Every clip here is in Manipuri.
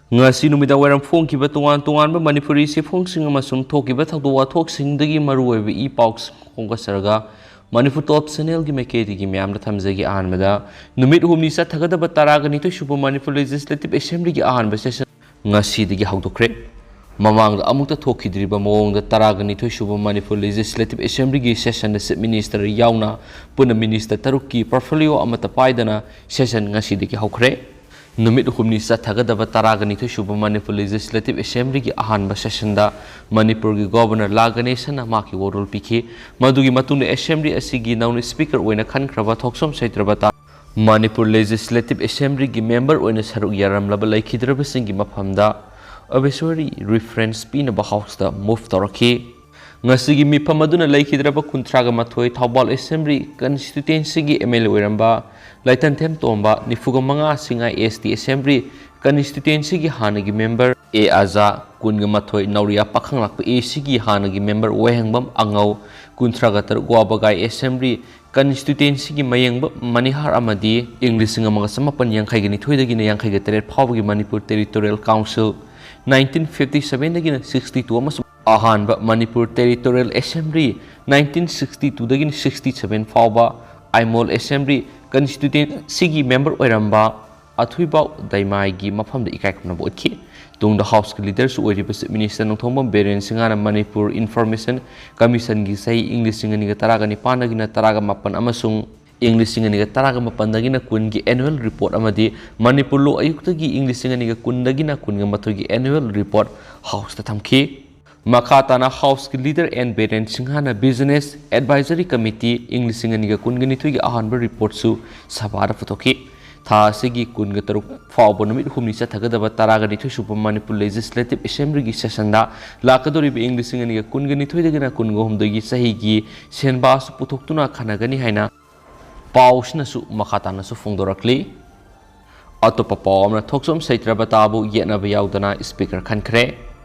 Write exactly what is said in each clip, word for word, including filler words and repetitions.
ꯉꯁꯤ ꯅꯨꯃꯤꯗꯥꯡ ꯋꯥꯏꯔꯝ ꯐꯣꯡꯈꯤꯕ ꯇꯣꯉꯥꯟ ꯇꯣꯉꯥꯟꯕ ꯃꯅꯤꯄꯨꯔꯤ ꯆꯦꯐꯣꯡꯁꯤꯡ ꯑꯃꯁꯨꯡ ꯊꯣꯛꯈꯤꯕ ꯊꯧꯗꯣꯛ ꯋꯥꯊꯣꯛꯁꯤꯡꯗꯒꯤ ꯃꯔꯨꯑꯣꯏꯕ ꯏ ꯄꯥꯎꯁꯤꯡ ꯈꯣꯝꯒꯠꯆꯔꯒ ꯃꯅꯤꯄꯨꯔ ꯇꯣꯞ ꯆꯦꯅꯦꯜꯒꯤ ꯃꯥꯏꯀꯩꯗꯒꯤ ꯃꯌꯥꯝꯗ ꯊꯝꯖꯒꯦ꯫ ꯑꯍꯥꯟꯕꯗ, ꯅꯨꯃꯤꯠ ꯍꯨꯝꯅꯤ ꯆꯠꯊꯒꯗꯕ ꯇꯔꯥꯒ ꯅꯤꯊꯣꯏ ꯁꯨꯕ ꯃꯅꯤꯄꯨꯔ ꯂꯦꯖꯤꯁꯂꯦꯇꯤꯚ ꯑꯦꯁꯦꯝꯕ꯭ꯂꯤꯒꯤ ꯑꯍꯥꯟꯕ ꯁꯦꯁꯟ ꯉꯁꯤꯗꯒꯤ ꯍꯧꯗꯣꯛꯈ꯭ꯔꯦ꯫ ꯃꯃꯥꯡꯗ ꯑꯃꯨꯛꯇ ꯊꯣꯛꯈꯤꯗ꯭ꯔꯤꯕ ꯃꯑꯣꯡꯗ ꯇꯔꯥꯒ ꯅꯤꯊꯣꯏ ꯁꯨꯕ ꯃꯅꯤꯄꯨꯔ ꯂꯦꯖꯤꯁꯂꯦꯇꯤꯚ ꯑꯦꯁꯦꯝꯕ꯭ꯂꯤꯒꯤ ꯁꯦꯁꯟꯗ ꯆꯤꯐ ꯃꯤꯅꯤꯁꯇꯔ ꯌꯥꯎꯅ ꯄꯨꯟꯅ ꯃꯤꯅꯤꯁꯇꯔ ꯇꯔꯨꯛꯀꯤ ꯄꯣꯔꯠꯐꯣꯂꯤꯑꯣ ꯑꯃꯠꯇ ꯄꯥꯏꯗꯅ ꯁꯦꯁꯟ ꯉꯁꯤꯗꯒꯤ ꯍꯧꯈ꯭ꯔꯦ꯫ ꯅꯨꯃꯤꯠ ꯍꯨꯝꯅꯤ ꯆꯠꯊꯒꯗꯕ ꯇꯔꯥꯒ ꯅꯤꯊꯣꯏ ꯁꯨꯕ ꯃꯅꯤꯄꯨꯔ ꯂꯦꯖꯤꯁꯂꯦꯇꯤꯚ ꯑꯦꯁꯦꯝꯕ꯭ꯂꯤꯒꯤ ꯑꯍꯥꯟꯕ ꯁꯦꯁꯟꯗ ꯃꯅꯤꯄꯨꯔꯒꯤ ꯒꯣꯚꯔꯅꯔ ꯂꯥ ꯒꯅꯦꯁꯟꯅ ꯃꯍꯥꯛꯀꯤ ꯋꯥꯔꯣꯜ ꯄꯤꯈꯤ꯫ ꯃꯗꯨꯒꯤ ꯃꯇꯨꯡꯗ ꯑꯦꯁꯦꯝꯕ꯭ꯂꯤ ꯑꯁꯤꯒꯤ ꯅꯧꯅ ꯁ꯭ꯄꯤꯀꯔ ꯑꯣꯏꯅ ꯈꯟꯈ꯭ꯔꯕ ꯊꯣꯛꯆꯣꯝ ꯁꯩꯇ꯭ꯔꯕꯇꯥ ꯃꯅꯤꯄꯨꯔ ꯂꯦꯖꯤꯁꯂꯦꯇꯤꯚ ꯑꯦꯁꯦꯝꯕ꯭ꯂꯤꯒꯤ ꯃꯦꯝꯕꯔ ꯑꯣꯏꯅ ꯁꯔꯨꯛ ꯌꯥꯔꯝꯂꯕ ꯂꯩꯈꯤꯗ꯭ꯔꯕꯁꯤꯡꯒꯤ ꯃꯐꯝꯗ ꯑꯣꯕꯤꯆ꯭ꯋꯔꯤ ꯔꯤꯐꯔꯦꯟꯁ ꯄꯤꯅꯕ ꯍꯥꯎꯁꯇ ꯃꯨꯚ ꯇꯧꯔꯛꯈꯤ꯫ ꯉꯁꯤꯒꯤ ꯃꯤꯐꯝ ꯑꯗꯨꯅ ꯂꯩꯈꯤꯗ꯭ꯔꯕ ꯀꯨꯟꯊ꯭ꯔꯥꯒ ꯃꯥꯊꯣꯏ ꯊꯧꯕꯥꯜ ꯑꯦꯁꯦꯝꯕ꯭ꯂꯤ ꯀꯟꯁꯇꯤꯇ꯭ꯋꯦꯟꯁꯤꯒꯤ ꯑꯦꯝ ꯑꯦꯜ ꯑꯦ ꯑꯣꯏꯔꯝꯕ ꯂꯥꯏꯊꯟꯊꯦꯝ ꯇꯣꯝꯕ, ꯅꯤꯐꯨꯒ ꯃꯉꯥ ꯁꯤꯡꯉꯥꯏ ꯑꯦꯁ ꯇꯤ ꯑꯦꯁꯦꯝꯕ꯭ꯂꯤ ꯀꯟꯁꯇꯤꯇ꯭ꯋꯦꯟꯁꯤꯒꯤ ꯍꯥꯟꯅꯒꯤ ꯃꯦꯝꯕꯔ ꯑꯦ ꯑꯥꯖꯥ, ꯀꯨꯟꯒ ꯃꯥꯊꯣꯏ ꯅꯥꯎꯔꯤꯌꯥ ꯄꯥꯈꯪꯂꯥꯛꯄ ꯑꯦ ꯁꯤꯒꯤ ꯍꯥꯟꯅꯒꯤ ꯃꯦꯝꯕꯔ ꯋꯥꯍꯦꯡꯕꯝ ꯑꯉꯧ, ꯀꯨꯟꯊ꯭ꯔꯥꯒ ꯇꯔꯨꯛ ꯋꯥꯕꯒꯥꯏ ꯑꯦꯁꯦꯝꯕ꯭ꯂꯤ ꯀꯟꯁꯇꯤꯇ꯭ꯋꯦꯟꯁꯤꯒꯤ ꯃꯌꯦꯡꯕ ꯃꯅꯤꯍꯥꯔ ꯑꯃꯗꯤ ꯏꯪ ꯂꯤꯁꯤꯡ ꯑꯃꯒ ꯆꯃꯥꯄꯟ ꯌꯥꯡꯈꯩꯒ ꯅꯤꯊꯣꯏꯗꯒꯤꯅ ꯌꯥꯡꯈꯩꯒ ꯇꯔꯦꯠ ꯐꯥꯎꯕꯒꯤ Manipur territorial council, nineteen fifty ꯁꯚꯦꯟꯗꯒꯤꯅ ꯁꯤꯛꯁꯇꯤ ꯇꯨ ꯑꯃꯁꯨꯡ ꯑꯍꯥꯟꯕ Manipur territorial assembly, nineteen sixty ꯇꯨꯗꯒꯤꯅ ꯁꯤꯛꯁꯇꯤ ꯁꯚꯦꯟ ꯐꯥꯎꯕ ꯑꯥꯏꯃꯣꯜ ꯑꯦꯁꯦꯝꯕ꯭ꯂꯤ ꯀꯟꯁꯇꯤꯇ꯭ꯋꯦꯟꯁꯤꯒꯤ ꯃꯦꯝꯕꯔ ꯑꯣꯏꯔꯝꯕ ꯑꯊꯣꯏꯕꯥꯎ ꯗꯥꯏꯃꯥꯏꯒꯤ ꯃꯐꯝꯗ ꯏꯀꯥꯏ ꯈꯨꯝꯅꯕ ꯎꯠꯈꯤ꯫ ꯇꯨꯡꯗ ꯍꯥꯎꯁꯀꯤ ꯂꯤꯗꯔꯁꯨ ꯑꯣꯏꯔꯤꯕ ꯆꯤꯐ ꯃꯤꯅꯤꯁꯇꯔ ꯅꯣꯡꯊꯣꯝꯕꯝ ꯕꯤꯔꯦꯟ ꯁꯤꯡꯍꯅ ꯃꯅꯤꯄꯨꯔ ꯏꯟꯐꯣꯔꯃꯦꯁꯟ ꯀꯃꯤꯁꯟꯒꯤ ꯆꯍꯤ ꯏꯪ ꯂꯤꯁꯤꯡ ꯑꯅꯤꯒ ꯇꯔꯥꯒ ꯅꯤꯄꯥꯟꯗꯒꯤꯅ ꯇꯔꯥꯒ ꯃꯥꯄꯟ ꯑꯃꯁꯨꯡ ꯏꯪ ꯂꯤꯁꯤꯡ ꯑꯅꯤꯒ ꯇꯔꯥꯒ ꯃꯥꯄꯟꯗꯒꯤꯅ ꯀꯨꯟꯒꯤ ꯑꯦꯅꯨꯋꯦꯜ ꯔꯤꯄꯣꯔꯠ ꯑꯃꯗꯤ ꯃꯅꯤꯄꯨꯔ ꯂꯣ ꯑꯌꯨꯛꯇꯒꯤ ꯏꯪ ꯂꯤꯁꯤꯡ ꯑꯅꯤꯒ ꯀꯨꯟꯗꯒꯤꯅ ꯀꯨꯟꯒ ꯃꯥꯊꯣꯏꯒꯤ ꯑꯦꯅꯨꯋꯦꯜ ꯔꯤꯄꯣꯔꯠ ꯍꯥꯎꯁꯇ ꯊꯝꯈꯤ꯫ ꯃꯈꯥ ꯇꯥꯅ ꯍꯥꯎꯁꯀꯤ ꯂꯤꯗꯔ ꯑꯦꯟ ꯕꯤꯔꯦꯟ ꯁꯤꯡꯍꯅ ꯕꯤꯖꯤꯅꯦꯁ ꯑꯦꯗꯚꯥꯏꯖꯔꯤ ꯀꯃꯤꯇꯤ ꯏꯪ ꯂꯤꯁꯤꯡ ꯑꯅꯤꯒ ꯀꯨꯟꯒ ꯅꯤꯊꯣꯏꯒꯤ ꯑꯍꯥꯟꯕ ꯔꯤꯄꯣꯔꯠꯁꯨ ꯁꯚꯥꯗ ꯄꯨꯊꯣꯛꯈꯤ꯫ ꯊꯥ ꯑꯁꯤꯒꯤ ꯀꯨꯟꯒ ꯇꯔꯨꯛ ꯐꯥꯎꯕ ꯅꯨꯃꯤꯠ ꯍꯨꯝꯅꯤ ꯆꯠꯊꯒꯗꯕ ꯇꯔꯥꯒ ꯅꯤꯊꯣꯏ ꯁꯨꯕ ꯃꯅꯤꯄꯨꯔ ꯂꯦꯖꯤꯁꯂꯦꯇꯤꯚ ꯑꯦꯁꯦꯝꯕ꯭ꯂꯤꯒꯤ ꯁꯦꯁꯟꯗ ꯂꯥꯛꯀꯗꯧꯔꯤꯕ ꯏꯪ ꯂꯤꯁꯤꯡ ꯑꯅꯤꯒ ꯀꯨꯟꯒ ꯅꯤꯊꯣꯏꯗꯒꯤꯅ ꯀꯨꯟꯒ ꯍꯨꯝꯗꯣꯏꯒꯤ ꯆꯍꯤꯒꯤ ꯁꯦꯟꯕꯥꯁꯨ ꯄꯨꯊꯣꯛꯇꯨꯅ ꯈꯟꯅꯒꯅꯤ ꯍꯥꯏꯅ ꯄꯥꯎꯁꯤꯅꯁꯨ ꯃꯈꯥ ꯇꯥꯅꯁꯨ ꯐꯣꯡꯗꯣꯔꯛꯂꯤ꯫ ꯑꯇꯣꯞꯄ ꯄꯥꯎ ꯑꯃꯅ ꯊꯣꯛꯆꯣꯝ ꯁꯩꯇ꯭ꯔꯕꯇꯥꯕꯨ ꯌꯦꯠꯅꯕ ꯌꯥꯎꯗꯅ ꯁ꯭ꯄꯤꯀꯔ ꯈꯟꯈ꯭ꯔꯦ꯫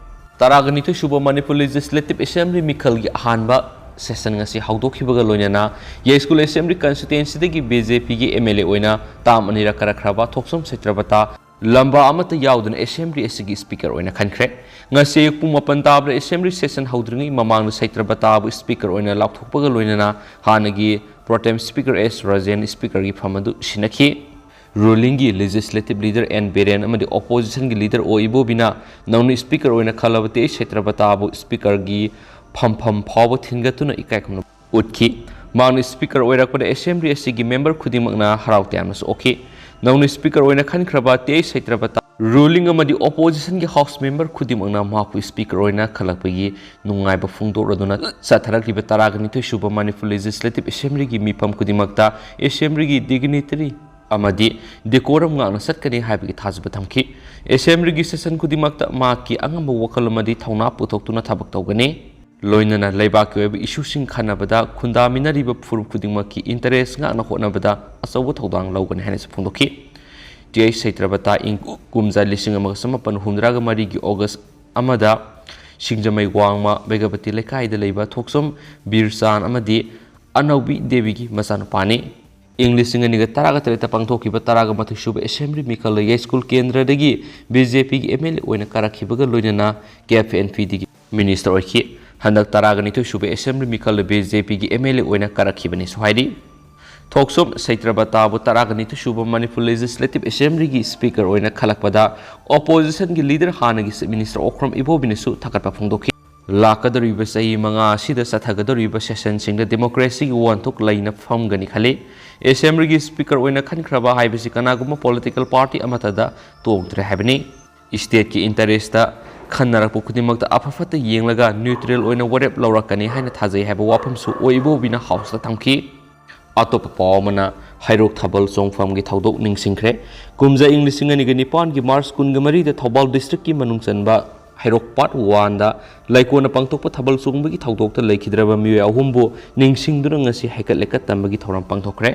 ꯇꯔꯥꯒ ꯅꯤꯊꯣꯏ ꯁꯨꯕ ꯃꯅꯤꯄꯨꯔ ꯂꯦꯖꯤꯁꯂꯦꯇꯤꯚ ꯑꯦꯁꯦꯝꯕ꯭ꯂꯤ ꯃꯤꯈꯜꯒꯤ ꯑꯍꯥꯟꯕ ꯁꯦꯁꯟ ꯉꯁꯤ ꯍꯧꯗꯣꯛꯈꯤꯕꯒ ꯂꯣꯏꯅꯅ ꯌꯥꯏꯁ꯭ꯀꯨꯜ ꯑꯦꯁꯦꯝꯕ꯭ꯂꯤ ꯀꯟꯁꯇꯤꯇ꯭ꯋꯦꯟꯁꯤꯗꯒꯤ ꯕꯤ ꯖꯦ ꯄꯤꯒꯤ ꯑꯦꯝ ꯑꯦꯜ ꯑꯦ ꯑꯣꯏꯅ ꯇꯥꯝ ꯑꯅꯤꯔꯛ ꯀꯥꯔꯛꯈ꯭ꯔꯕ ꯊꯣꯛꯆꯣꯝ ꯁꯩꯇ꯭ꯔꯕꯇꯥ ꯂꯝꯕꯥ ꯑꯃꯠꯇ ꯌꯥꯎꯗꯅ ꯑꯦꯁꯦꯝꯕ꯭ꯂꯤ ꯑꯁꯤꯒꯤ ꯁ꯭ꯄꯤꯀꯔ ꯑꯣꯏꯅ ꯈꯟꯈ꯭ꯔꯦ꯫ ꯉꯁꯤ ꯑꯌꯨꯛ ꯄꯨꯡ ꯃꯥꯄꯟ ꯇꯥꯕꯗ ꯑꯦꯁꯦꯝꯕ꯭ꯂꯤ ꯁꯦꯁꯟ ꯍꯧꯗ꯭ꯔꯤꯉꯩ ꯃꯃꯥꯡꯗ ꯁꯩꯇ꯭ꯔꯕꯇꯥꯕꯨ ꯁ꯭ꯄꯤꯀꯔ ꯑꯣꯏꯅ ꯂꯥꯎꯊꯣꯛꯄꯒ ꯂꯣꯏꯅꯅ ꯍꯥꯟꯅꯒꯤ ꯄ꯭ꯔꯣꯇꯦꯝ ꯁ꯭ꯄꯤꯀꯔ ꯑꯦꯁ ꯔꯥꯖꯦꯟ ꯁ꯭ꯄꯤꯀꯔꯒꯤ ꯐꯝ ꯑꯗꯨ ꯁꯤꯟꯅꯈꯤ꯫ ꯔꯨꯂꯤꯡꯒꯤ ꯂꯦꯖꯤꯁꯂꯦꯇꯤꯚ ꯂꯤꯗꯔ ꯑꯦꯟ ꯕꯤꯔꯦꯟ ꯑꯃꯗꯤ ꯑꯣꯄꯣꯖꯤꯁꯟꯒꯤ ꯂꯤꯗꯔ ꯑꯣ ꯏꯕꯣꯕꯤꯅ ꯅꯧꯅ ꯁ꯭ꯄꯤꯀꯔ ꯑꯣꯏꯅ ꯈꯜꯂꯕ ꯇꯦ ꯑꯩꯆ ꯁꯩꯇ꯭ꯔꯕꯇꯥꯕꯨ ꯁ꯭ꯄꯤꯀꯔꯒꯤ ꯐꯝꯐꯝ ꯐꯥꯎꯕ ꯊꯤꯟꯒꯠꯇꯨꯅ ꯏꯀꯥꯏ ꯈꯨꯝꯅꯕ ꯎꯠꯈꯤ꯫ ꯃꯍꯥꯛꯅ ꯁ꯭ꯄꯤꯀꯔ ꯑꯣꯏꯔꯛꯄꯗ ꯑꯦꯁꯦꯝꯕ꯭ꯂꯤ ꯑꯁꯤꯒꯤ ꯃꯦꯝꯕꯔ ꯈꯨꯗꯤꯡꯃꯛꯅ ꯍꯔꯥꯎ ꯇꯌꯥꯝꯅꯁꯨ ꯑꯣꯛꯈꯤ꯫ ꯅꯧꯅ ꯁ꯭ꯄꯤꯀꯔ ꯑꯣꯏꯅ ꯈꯟꯈ꯭ꯔꯕ ꯇꯦ ꯑꯩꯆ ꯁꯩꯇ꯭ꯔꯕꯇꯥ ꯔꯨꯂꯤꯡ ꯑꯃꯗꯤ ꯑꯣꯄꯣꯖꯤꯁꯟꯒꯤ ꯍꯥꯎꯁ ꯃꯦꯝꯕꯔ ꯈꯨꯗꯤꯡꯃꯛꯅ ꯃꯍꯥꯛꯄꯨ ꯁ꯭ꯄꯤꯀꯔ ꯑꯣꯏꯅ ꯈꯜꯂꯛꯄꯒꯤ ꯅꯨꯡꯉꯥꯏꯕ ꯐꯣꯡꯗꯣꯛꯂꯗꯨꯅ ꯆꯠꯊꯔꯛꯂꯤꯕ ꯇꯔꯥꯒ ꯅꯤꯊꯣꯏ ꯁꯨꯕ ꯃꯅꯤꯄꯨꯔ ꯂꯦꯖꯤꯁꯂꯦꯇꯤꯚ ꯑꯦꯁꯦꯝꯕ꯭ꯂꯤꯒꯤ ꯃꯤꯐꯝ ꯈꯨꯗꯤꯡꯃꯛꯇ ꯑꯦꯁꯦꯝꯕ꯭ꯂꯤꯒꯤ ꯗꯤꯒꯅꯤꯇꯔꯤ ꯑꯃꯗꯤ ꯗꯦꯀꯣꯔꯝ ꯉꯥꯛꯅ ꯆꯠꯀꯅꯤ ꯍꯥꯏꯕꯒꯤ ꯊꯥꯖꯕ ꯊꯝꯈꯤ꯫ ꯑꯦꯁꯦꯝꯕ꯭ꯂꯤꯒꯤ ꯁꯦꯁꯟ ꯈꯨꯗꯤꯡꯃꯛꯇ ꯃꯍꯥꯛꯀꯤ ꯑꯉꯝꯕ ꯋꯥꯈꯜ ꯑꯃꯗꯤ ꯊꯧꯅꯥ ꯄꯨꯊꯣꯛꯇꯨꯅ ꯊꯕꯛ ꯇꯧꯒꯅꯤ꯫ ꯂꯣꯏꯅꯅ ꯂꯩꯕꯥꯛꯀꯤ ꯑꯣꯏꯕ ꯏꯁꯨꯁꯤꯡ ꯈꯟꯅꯕꯗ ꯈꯨꯟꯗꯥꯃꯤꯟꯅꯔꯤꯕ ꯐꯨꯔꯨꯞ ꯈꯨꯗꯤꯡꯃꯛꯀꯤ ꯏꯟꯇꯔꯦꯁ ꯉꯥꯛꯅ ꯍꯣꯠꯅꯕꯗ ꯑꯆꯧꯕ ꯊꯧꯗꯥꯡ ꯂꯧꯒꯅꯤ ꯍꯥꯏꯅꯁꯨ ꯐꯣꯡꯗꯣꯛꯈꯤ꯫ ꯇꯤ ꯑꯩꯆ ꯁꯩꯇ꯭ꯔꯕꯇꯥ ꯏꯪ ꯀꯨꯝꯖꯥ ꯂꯤꯁꯤꯡ ꯑꯃꯒ ꯆꯃꯥꯄꯟ ꯍꯨꯝꯗ꯭ꯔꯥꯒ ꯃꯔꯤꯒꯤ ꯑꯣꯒꯁ ꯑꯃꯗ ꯁꯤꯡꯖꯃꯩ ꯋꯥꯡꯃ ꯕꯦꯒꯕꯇꯤ ꯂꯩꯀꯥꯏꯗ ꯂꯩꯕ ꯊꯣꯛꯆꯣꯝ ꯕꯤꯔꯆꯥꯟ ꯑꯃꯗꯤ ꯑꯅꯧꯕꯤ ꯗꯦꯕꯤꯒꯤ ꯃꯆꯥꯅꯨꯄꯥꯅꯤ꯫ ꯏꯪ ꯂꯤꯁꯤꯡ ꯑꯅꯤꯒ ꯇꯔꯥꯒ ꯇꯔꯦꯠꯇ ꯄꯥꯡꯊꯣꯛꯈꯤꯕ ꯇꯔꯥꯒ ꯃꯥꯊꯣꯏ ꯁꯨꯕ ꯑꯦꯁꯦꯝꯕ꯭ꯂꯤ ꯃꯤꯈꯜꯗ ꯌꯥꯏꯁ꯭ꯀꯨꯜ ꯀꯦꯟꯗ꯭ꯔꯗꯒꯤ ꯕꯤ ꯖꯦ ꯄꯤꯒꯤ ꯑꯦꯝ ꯑꯦꯜ ꯑꯦ ꯑꯣꯏꯅ ꯀꯥꯔꯛꯈꯤꯕꯒ ꯂꯣꯏꯅꯅ ꯀꯦꯞ ꯑꯦꯟ ꯄꯤ ꯗꯤꯒꯤ ꯃꯤꯅꯤꯁꯇꯔ ꯑꯣꯏꯈꯤ꯫ ꯍꯟꯗꯛ ꯇꯔꯥꯒ ꯅꯤꯊꯣꯏ ꯁꯨꯕ ꯑꯦꯁꯦꯝꯕ꯭ꯂꯤ ꯃꯤꯈꯜꯗ ꯕꯤ ꯖꯦ ꯄꯤꯒꯤ ꯑꯦꯝ ꯑꯦꯜ ꯑꯦ ꯑꯣꯏꯅ ꯀꯥꯔꯛꯈꯤꯕꯅꯤꯁꯨ ꯍꯥꯏꯔꯤ꯫ ꯊꯣꯛꯆꯣꯝ ꯁꯩꯇ꯭ꯔꯕꯇꯥꯕꯨ ꯇꯔꯥꯒ ꯅꯤꯊꯣꯏ ꯁꯨꯕ ꯃꯅꯤꯄꯨꯔ ꯂꯦꯖꯤꯁꯂꯦꯇꯤꯚ ꯑꯦꯁꯦꯝꯕ꯭ꯂꯤꯒꯤ ꯁ꯭ꯄꯤꯀꯔ ꯑꯣꯏꯅ ꯈꯜꯂꯛꯄꯗ ꯑꯣꯄꯣꯖꯤꯁꯟꯒꯤ ꯂꯤꯗꯔ ꯍꯥꯟꯅꯒꯤ ꯆꯤꯐ ꯃꯤꯅꯤꯁꯇꯔ ꯑꯣꯀ꯭ꯔꯝ ꯏꯕꯣꯕꯤꯅꯁꯨ ꯊꯥꯒꯠꯄ ꯐꯣꯡꯗꯣꯛꯈꯤ꯫ ꯂꯥꯛꯀꯗꯧꯔꯤꯕ ꯆꯍꯤ ꯃꯉꯥ ꯑꯁꯤꯗ ꯆꯠꯊꯒꯗꯧꯔꯤꯕ ꯁꯦꯁꯟꯁꯤꯡꯗ ꯗꯦꯃꯣꯀ꯭ꯔꯦꯁꯤꯒꯤ ꯋꯥꯍꯟꯊꯣꯛ ꯂꯩꯅ ꯐꯝꯒꯅꯤ ꯈꯜꯂꯤ꯫ ꯑꯦꯁꯦꯝꯕ꯭ꯂꯤꯒꯤ ꯁ꯭ꯄꯤꯀꯔ ꯑꯣꯏꯅ ꯈꯟꯈ꯭ꯔꯕ ꯍꯥꯏꯕꯁꯤ ꯀꯅꯥꯒꯨꯝꯕ ꯄꯣꯂꯤꯇꯤꯀꯦꯜ ꯄꯥꯔꯇꯤ ꯑꯃꯠꯇꯗ ꯇꯣꯡꯗ꯭ꯔꯦ ꯍꯥꯏꯕꯅꯤ꯫ ꯁ꯭ꯇꯦꯠꯀꯤ ꯏꯟꯇꯔꯦꯁꯇ ꯈꯟꯅꯔꯛꯄ ꯈꯨꯗꯤꯡꯃꯛꯇ ꯑꯐ ꯐꯠꯇ ꯌꯦꯡꯂꯒ ꯅ꯭ꯌꯨꯇ꯭ꯔꯦꯜ ꯑꯣꯏꯅ ꯋꯥꯔꯦꯞ ꯂꯧꯔꯛꯀꯅꯤ ꯍꯥꯏꯅ ꯊꯥꯖꯩ ꯍꯥꯏꯕ ꯋꯥꯐꯝꯁꯨ ꯑꯣ ꯏꯕꯣꯕꯤꯅ ꯍꯥꯎꯁꯇ ꯊꯝꯈꯤ꯫ ꯑꯇꯣꯞꯄ ꯄꯥꯎ ꯑꯃꯅ ꯍꯩꯔꯣꯛ ꯊꯥꯕꯜ ꯆꯣꯡꯐꯝꯒꯤ ꯊꯧꯗꯣꯛ ꯅꯤꯡꯁꯤꯡꯈ꯭ꯔꯦ꯫ ꯀꯨꯝꯖꯥ ꯏꯪ ꯂꯤꯁꯤꯡ ꯑꯅꯤꯒ ꯅꯤꯄꯥꯟꯒꯤ ꯃꯥꯔꯆ ꯀꯨꯟꯒ ꯃꯔꯤꯗ ꯊꯧꯕꯥꯜ ꯗꯤꯁꯇ꯭ꯔꯤꯛꯀꯤ ꯃꯅꯨꯡ ꯆꯟꯕ ꯍꯩꯔꯣꯛ ꯄꯥꯔꯠ ꯋꯥꯟꯗ ꯂꯩꯀꯣꯟꯅ ꯄꯥꯡꯊꯣꯛꯄ ꯊꯥꯕꯜ ꯆꯣꯡꯕꯒꯤ ꯊꯧꯗꯣꯛꯇ ꯂꯩꯈꯤꯗ꯭ꯔꯕ ꯃꯤꯑꯣꯏ ꯑꯍꯨꯝꯕꯨ ꯅꯤꯡꯁꯤꯡꯗꯨꯅ ꯉꯁꯤ ꯍꯩꯀꯠ ꯂꯩꯀꯠ ꯇꯝꯕꯒꯤ ꯊꯧꯔꯝ ꯄꯥꯡꯊꯣꯛꯈ꯭ꯔꯦ꯫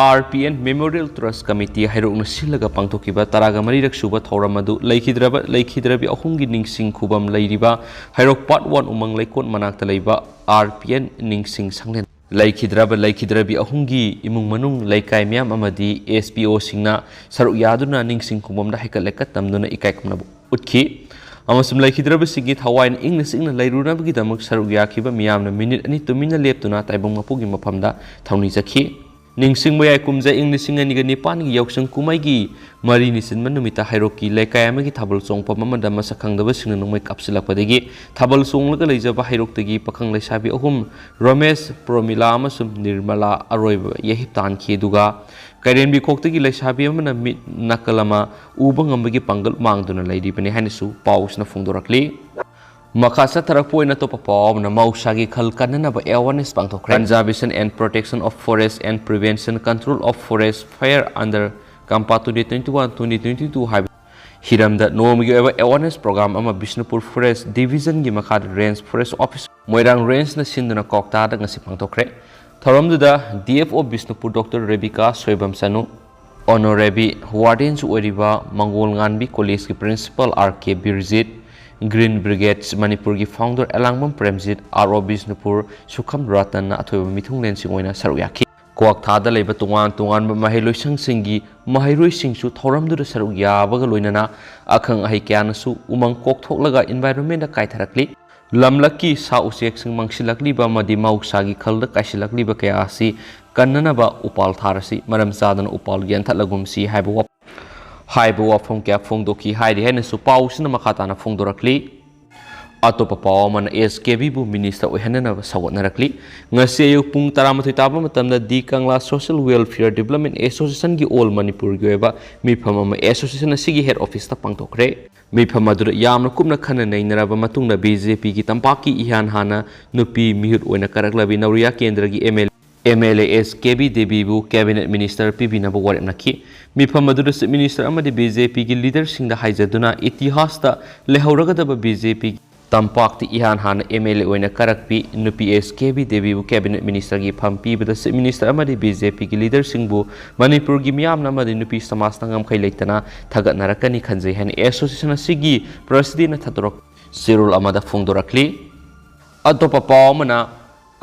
ꯑꯥꯔ ꯄꯤ ꯑꯦꯟ ꯃꯦꯃꯣꯔꯤꯌꯦꯜ ꯇ꯭ꯔꯁ ꯀꯃꯤꯇꯤ ꯍꯩꯔꯣꯛꯅ ꯁꯤꯜꯂꯒ ꯄꯥꯡꯊꯣꯛꯈꯤꯕ ꯇꯔꯥꯒ ꯃꯔꯤꯔꯛ ꯁꯨꯕ ꯊꯧꯔꯝ ꯑꯗꯨ ꯂꯩꯈꯤꯗ꯭ꯔꯕ, ꯂꯩꯈꯤꯗ꯭ꯔꯕꯤ ꯑꯍꯨꯝꯒꯤ ꯅꯤꯡꯁꯤꯡ ꯈꯨꯕꯝ ꯂꯩꯔꯤꯕ ꯍꯩꯔꯣꯛ ꯄꯥꯔꯠ ꯋꯥꯟ ꯎꯃꯪ ꯂꯩꯀꯣꯠ ꯃꯅꯥꯛꯇ ꯂꯩꯕ ꯑꯥꯔ ꯄꯤ ꯑꯦꯟ ꯅꯤꯡꯁꯤꯡ ꯁꯪꯂꯦꯟ ꯂꯩꯈꯤꯗ꯭ꯔꯕ ꯂꯩꯈꯤꯗ꯭ꯔꯕꯤ ꯑꯍꯨꯝꯒꯤ ꯏꯃꯨꯡ ꯃꯅꯨꯡ, ꯂꯩꯀꯥꯏ ꯃꯤꯌꯥꯝ ꯑꯃꯗꯤ S P Oꯁꯤꯡꯅ ꯁꯔꯨꯛ ꯌꯥꯗꯨꯅ ꯅꯤꯡꯁꯤꯡ ꯈꯨꯕꯝꯗ ꯍꯩꯀꯠ ꯂꯩꯀꯠ ꯇꯝꯗꯨꯅ ꯏꯀꯥꯏ ꯈꯨꯝꯅꯕ ꯎꯠꯈꯤ꯫ ꯑꯃꯁꯨꯡ ꯂꯩꯈꯤꯗ꯭ꯔꯕꯁꯤꯡꯒꯤ ꯊꯋꯥꯏꯅ ꯏꯪꯅ ꯆꯤꯛꯅ ꯂꯩꯔꯨꯅꯕꯒꯤꯗꯃꯛ ꯁꯔꯨꯛ ꯌꯥꯈꯤꯕ ꯃꯤꯌꯥꯝꯅ ꯃꯤꯅꯤꯠ ꯑꯅꯤ ꯇꯨꯃꯤꯟꯅ ꯂꯦꯞꯇꯨꯅ ꯇꯥꯏꯕꯪ ꯃꯄꯨꯒꯤ ꯃꯐꯝꯗ ꯊꯧꯅꯤ ꯆꯠꯈꯤ꯫ ꯅꯤꯡꯁꯤꯡꯕ ꯌꯥꯏ, ꯀꯨꯝꯖꯥ ꯏꯪ ꯂꯤꯁꯤꯡ ꯑꯅꯤꯒ ꯅꯤꯄꯥꯟꯒꯤ ꯌꯥꯎꯁꯪ ꯀꯨꯝꯍꯩꯒꯤ ꯃꯔꯤꯅꯤ ꯆꯟꯕ ꯅꯨꯃꯤꯠꯇ ꯍꯩꯔꯣꯛꯀꯤ ꯂꯩꯀꯥꯏ ꯑꯃꯒꯤ ꯊꯥꯕꯜ ꯆꯣꯡꯐꯝ ꯑꯃꯗ ꯃꯁꯛ ꯈꯪꯗꯕꯁꯤꯡꯅ ꯅꯣꯡꯃꯩ ꯀꯥꯞꯁꯤꯜꯂꯛꯄꯗꯒꯤ ꯊꯥꯕꯜ ꯆꯣꯡꯂꯒ ꯂꯩꯖꯕ ꯍꯩꯔꯣꯛꯇꯒꯤ ꯄꯥꯈꯪ ꯂꯩꯁꯥꯕꯤ ꯑꯍꯨꯝ, ꯔꯣꯃꯦꯁ, ꯄ꯭ꯔꯣꯃꯤꯂꯥ ꯑꯃꯁꯨꯡ ꯅꯤꯔꯃꯂꯥ ꯑꯔꯣꯏꯕ ꯌꯩꯍꯤꯞ ꯇꯥꯟꯈꯤ꯫ ꯑꯗꯨꯒ ꯀꯩꯔꯦꯝꯕꯤꯈꯣꯛꯇꯒꯤ ꯂꯩꯁꯥꯕꯤ ꯑꯃꯅ ꯃꯤꯠ ꯅꯥꯀꯜ ꯑꯃ ꯎꯕ ꯉꯝꯕꯒꯤ ꯄꯥꯡꯒꯜ ꯃꯥꯡꯗꯨꯅ ꯂꯩꯔꯤꯕꯅꯤ ꯍꯥꯏꯅꯁꯨ ꯄꯥꯎꯁꯤꯅ ꯐꯣꯡꯗꯣꯔꯛꯂꯤ꯫ ꯃꯈꯥ ꯆꯠꯊꯔꯛꯄ ꯑꯣꯏꯅ ꯑꯇꯣꯞꯄ ꯄꯥꯎ ꯑꯃꯅ ꯃꯍꯧꯁꯥꯒꯤ ꯈꯜ ꯀꯟꯅꯅꯕ awareness ꯄꯥꯡꯊꯣꯛꯈ꯭ꯔꯦ꯫ Conservation and Protection of Forest and Prevention Control of Forest Fire under CAMPA twenty twenty-one twenty twenty-two ꯍꯥꯏꯕ ꯍꯤꯔꯝꯗ ꯅꯣꯡꯃꯒꯤ ꯑꯣꯏꯕ awareness program ꯑꯃ ꯕꯤꯁꯅꯨꯄꯨꯔ Forest Divisionꯒꯤ ꯃꯈꯥꯗ Range Forest Officer ꯃꯣꯏꯔꯥꯡ Rangeꯅ ꯁꯤꯟꯗꯨꯅ ꯀ꯭ꯋꯥꯛꯇꯥꯗ ꯉꯁꯤ ꯄꯥꯡꯊꯣꯛꯈ꯭ꯔꯦ꯫ ꯊꯧꯔꯝꯗꯨꯗ D F O Bishnupur Doctor Rebika Soibam ꯆꯅꯨ, Honorary Wardenꯁꯨ ꯑꯣꯏꯔꯤꯕ ꯃꯪꯒꯣꯜ ꯉꯥꯟꯕꯤ Collegeꯀꯤ Principal R K ꯕꯤꯔꯖꯤꯠ, Green Brigade ꯃꯅꯤꯄꯨꯔꯒꯤ founder ꯑꯦꯂꯥꯡꯕꯝ ꯄ꯭ꯔꯦꯝꯖꯤꯠ, R O ꯕꯤꯁꯅꯨꯄꯨꯔ ꯁꯨꯈꯝ ꯔꯇꯟꯅ ꯑꯊꯣꯏꯕ ꯃꯤꯊꯨꯡꯂꯦꯟꯁꯤꯡ ꯑꯣꯏꯅ ꯁꯔꯨꯛ ꯌꯥꯈꯤ꯫ ꯀ꯭ꯋꯥꯛꯊꯥꯗ ꯂꯩꯕ ꯇꯣꯉꯥꯟ ꯇꯣꯉꯥꯟꯕ ꯃꯍꯩꯂꯣꯏꯁꯪꯁꯤꯡꯒꯤ ꯃꯍꯩꯔꯣꯏꯁꯤꯡꯁꯨ ꯊꯧꯔꯝꯗꯨꯗ ꯁꯔꯨꯛ ꯌꯥꯕꯒ ꯂꯣꯏꯅꯅ ꯑꯈꯪ ꯑꯍꯩ ꯀꯌꯥꯅꯁꯨ ꯎꯃꯪ ꯀꯣꯛꯊꯣꯛꯂꯒ environmentꯗ ꯀꯥꯏꯊꯔꯛꯂꯤ꯫ ꯂꯝꯂꯛꯀꯤ ꯁꯥ ꯎꯆꯦꯛꯁꯤꯡ ꯃꯥꯡꯁꯤꯜꯂꯛꯂꯤꯕ ꯑꯃꯗꯤ ꯃꯍꯧꯁꯥꯒꯤ ꯈꯜꯗ ꯀꯥꯏꯁꯤꯜꯂꯛꯂꯤꯕ ꯀꯌꯥ ꯑꯁꯤ ꯀꯟꯅꯅꯕ ꯎꯄꯥꯜ ꯊꯥꯔꯁꯤ, ꯃꯔꯝ ꯆꯥꯗꯅ ꯎꯄꯥꯜ ꯌꯥꯟꯊꯠꯂꯒꯨꯝꯁꯤ ꯍꯥꯏꯕ ꯋꯥ-, ꯍꯥꯏꯕ ꯋꯥꯐꯝ ꯀꯌꯥ ꯐꯣꯡꯗꯣꯛꯈꯤ ꯍꯥꯏꯔꯤ ꯍꯥꯏꯅꯁꯨ ꯄꯥꯎꯁꯤꯅ ꯃꯈꯥ ꯇꯥꯅ ꯐꯣꯡꯗꯣꯔꯛꯂꯤ꯫ ꯑꯇꯣꯞꯄ ꯄꯥꯎ ꯑꯃꯅ S K Bꯕꯨ minister ꯑꯣꯏꯍꯟꯅꯅꯕ ꯁꯧꯒꯠꯅꯔꯛꯂꯤ꯫ ꯉꯁꯤ ꯑꯌꯨꯛ ꯄꯨꯡ ꯇꯔꯥꯃꯥꯊꯣꯏ ꯇꯥꯕ ꯃꯇꯝꯗ ꯗꯤ ꯀꯪꯂꯥ Social Welfare Development Associationꯒꯤ All ꯃꯅꯤꯄꯨꯔꯒꯤ ꯑꯣꯏꯕ ꯃꯤꯐꯝ ꯑꯃ association ꯑꯁꯤꯒꯤ head officeꯇ ꯄꯥꯡꯊꯣꯛꯈ꯭ꯔꯦ꯫ ꯃꯤꯐꯝ ꯑꯗꯨꯗ ꯌꯥꯝꯅ ꯀꯨꯞꯅ ꯈꯟꯅ ꯅꯩꯅꯔꯕ ꯃꯇꯨꯡꯗ BJPꯒꯤ ꯇꯝꯄꯥꯛꯀꯤ ꯏꯍꯥꯟ ꯍꯥꯟꯅ ꯅꯨꯄꯤ ꯃꯤꯍꯨꯠ ꯑꯣꯏꯅ ꯀꯥꯔꯛꯂꯕꯤ ꯅꯧꯔꯤꯌꯥ ꯀꯦꯟꯗ꯭ꯔꯒꯤ MLA, MLA S K B ꯗꯦꯕꯤꯕꯨ cabinet minister ꯄꯤꯕꯤꯅꯕ ꯋꯥꯔꯦꯞꯅꯈꯤ꯫ ꯃꯤꯐꯝ ꯑꯗꯨꯗ Chief Minister ꯑꯃꯗꯤ BJPꯒꯤ leaderꯁꯤꯡꯗ ꯍꯥꯏꯖꯗꯨꯅ ꯏꯇꯤꯍꯥꯁꯇ ꯂꯩꯍꯧꯔꯒꯗꯕ BJPꯒꯤ ꯇꯝꯄꯥꯛꯇ ꯏꯍꯥꯟ ꯍꯥꯟꯅ MLA ꯑꯣꯏꯅ ꯀꯥꯔꯛꯄꯤ ꯅꯨꯄꯤ S K B ꯗꯦꯕꯤꯕꯨ cabinet ministerꯒꯤ ꯐꯝ ꯄꯤꯕꯗ Chief Minister ꯑꯃꯗꯤ BJPꯒꯤ leaderꯁꯤꯡꯕꯨ ꯃꯅꯤꯄꯨꯔꯒꯤ ꯃꯤꯌꯥꯝꯅ ꯑꯃꯗꯤ ꯅꯨꯄꯤ ꯁꯃꯥꯖꯅ ꯉꯝꯈꯩ ꯂꯩꯇꯅ ꯊꯥꯒꯠꯅꯔꯛꯀꯅꯤ ꯈꯟꯖꯩ ꯍꯥꯏꯅ association ꯑꯁꯤꯒꯤ presidentꯅ ꯊꯥꯗꯣꯔꯛ ꯆꯦꯔꯣꯜ ꯑꯃꯗ ꯐꯣꯡꯗꯣꯔꯛꯂꯤ꯫ ꯑꯇꯣꯞꯄ ꯄꯥꯎ ꯑꯃꯅ,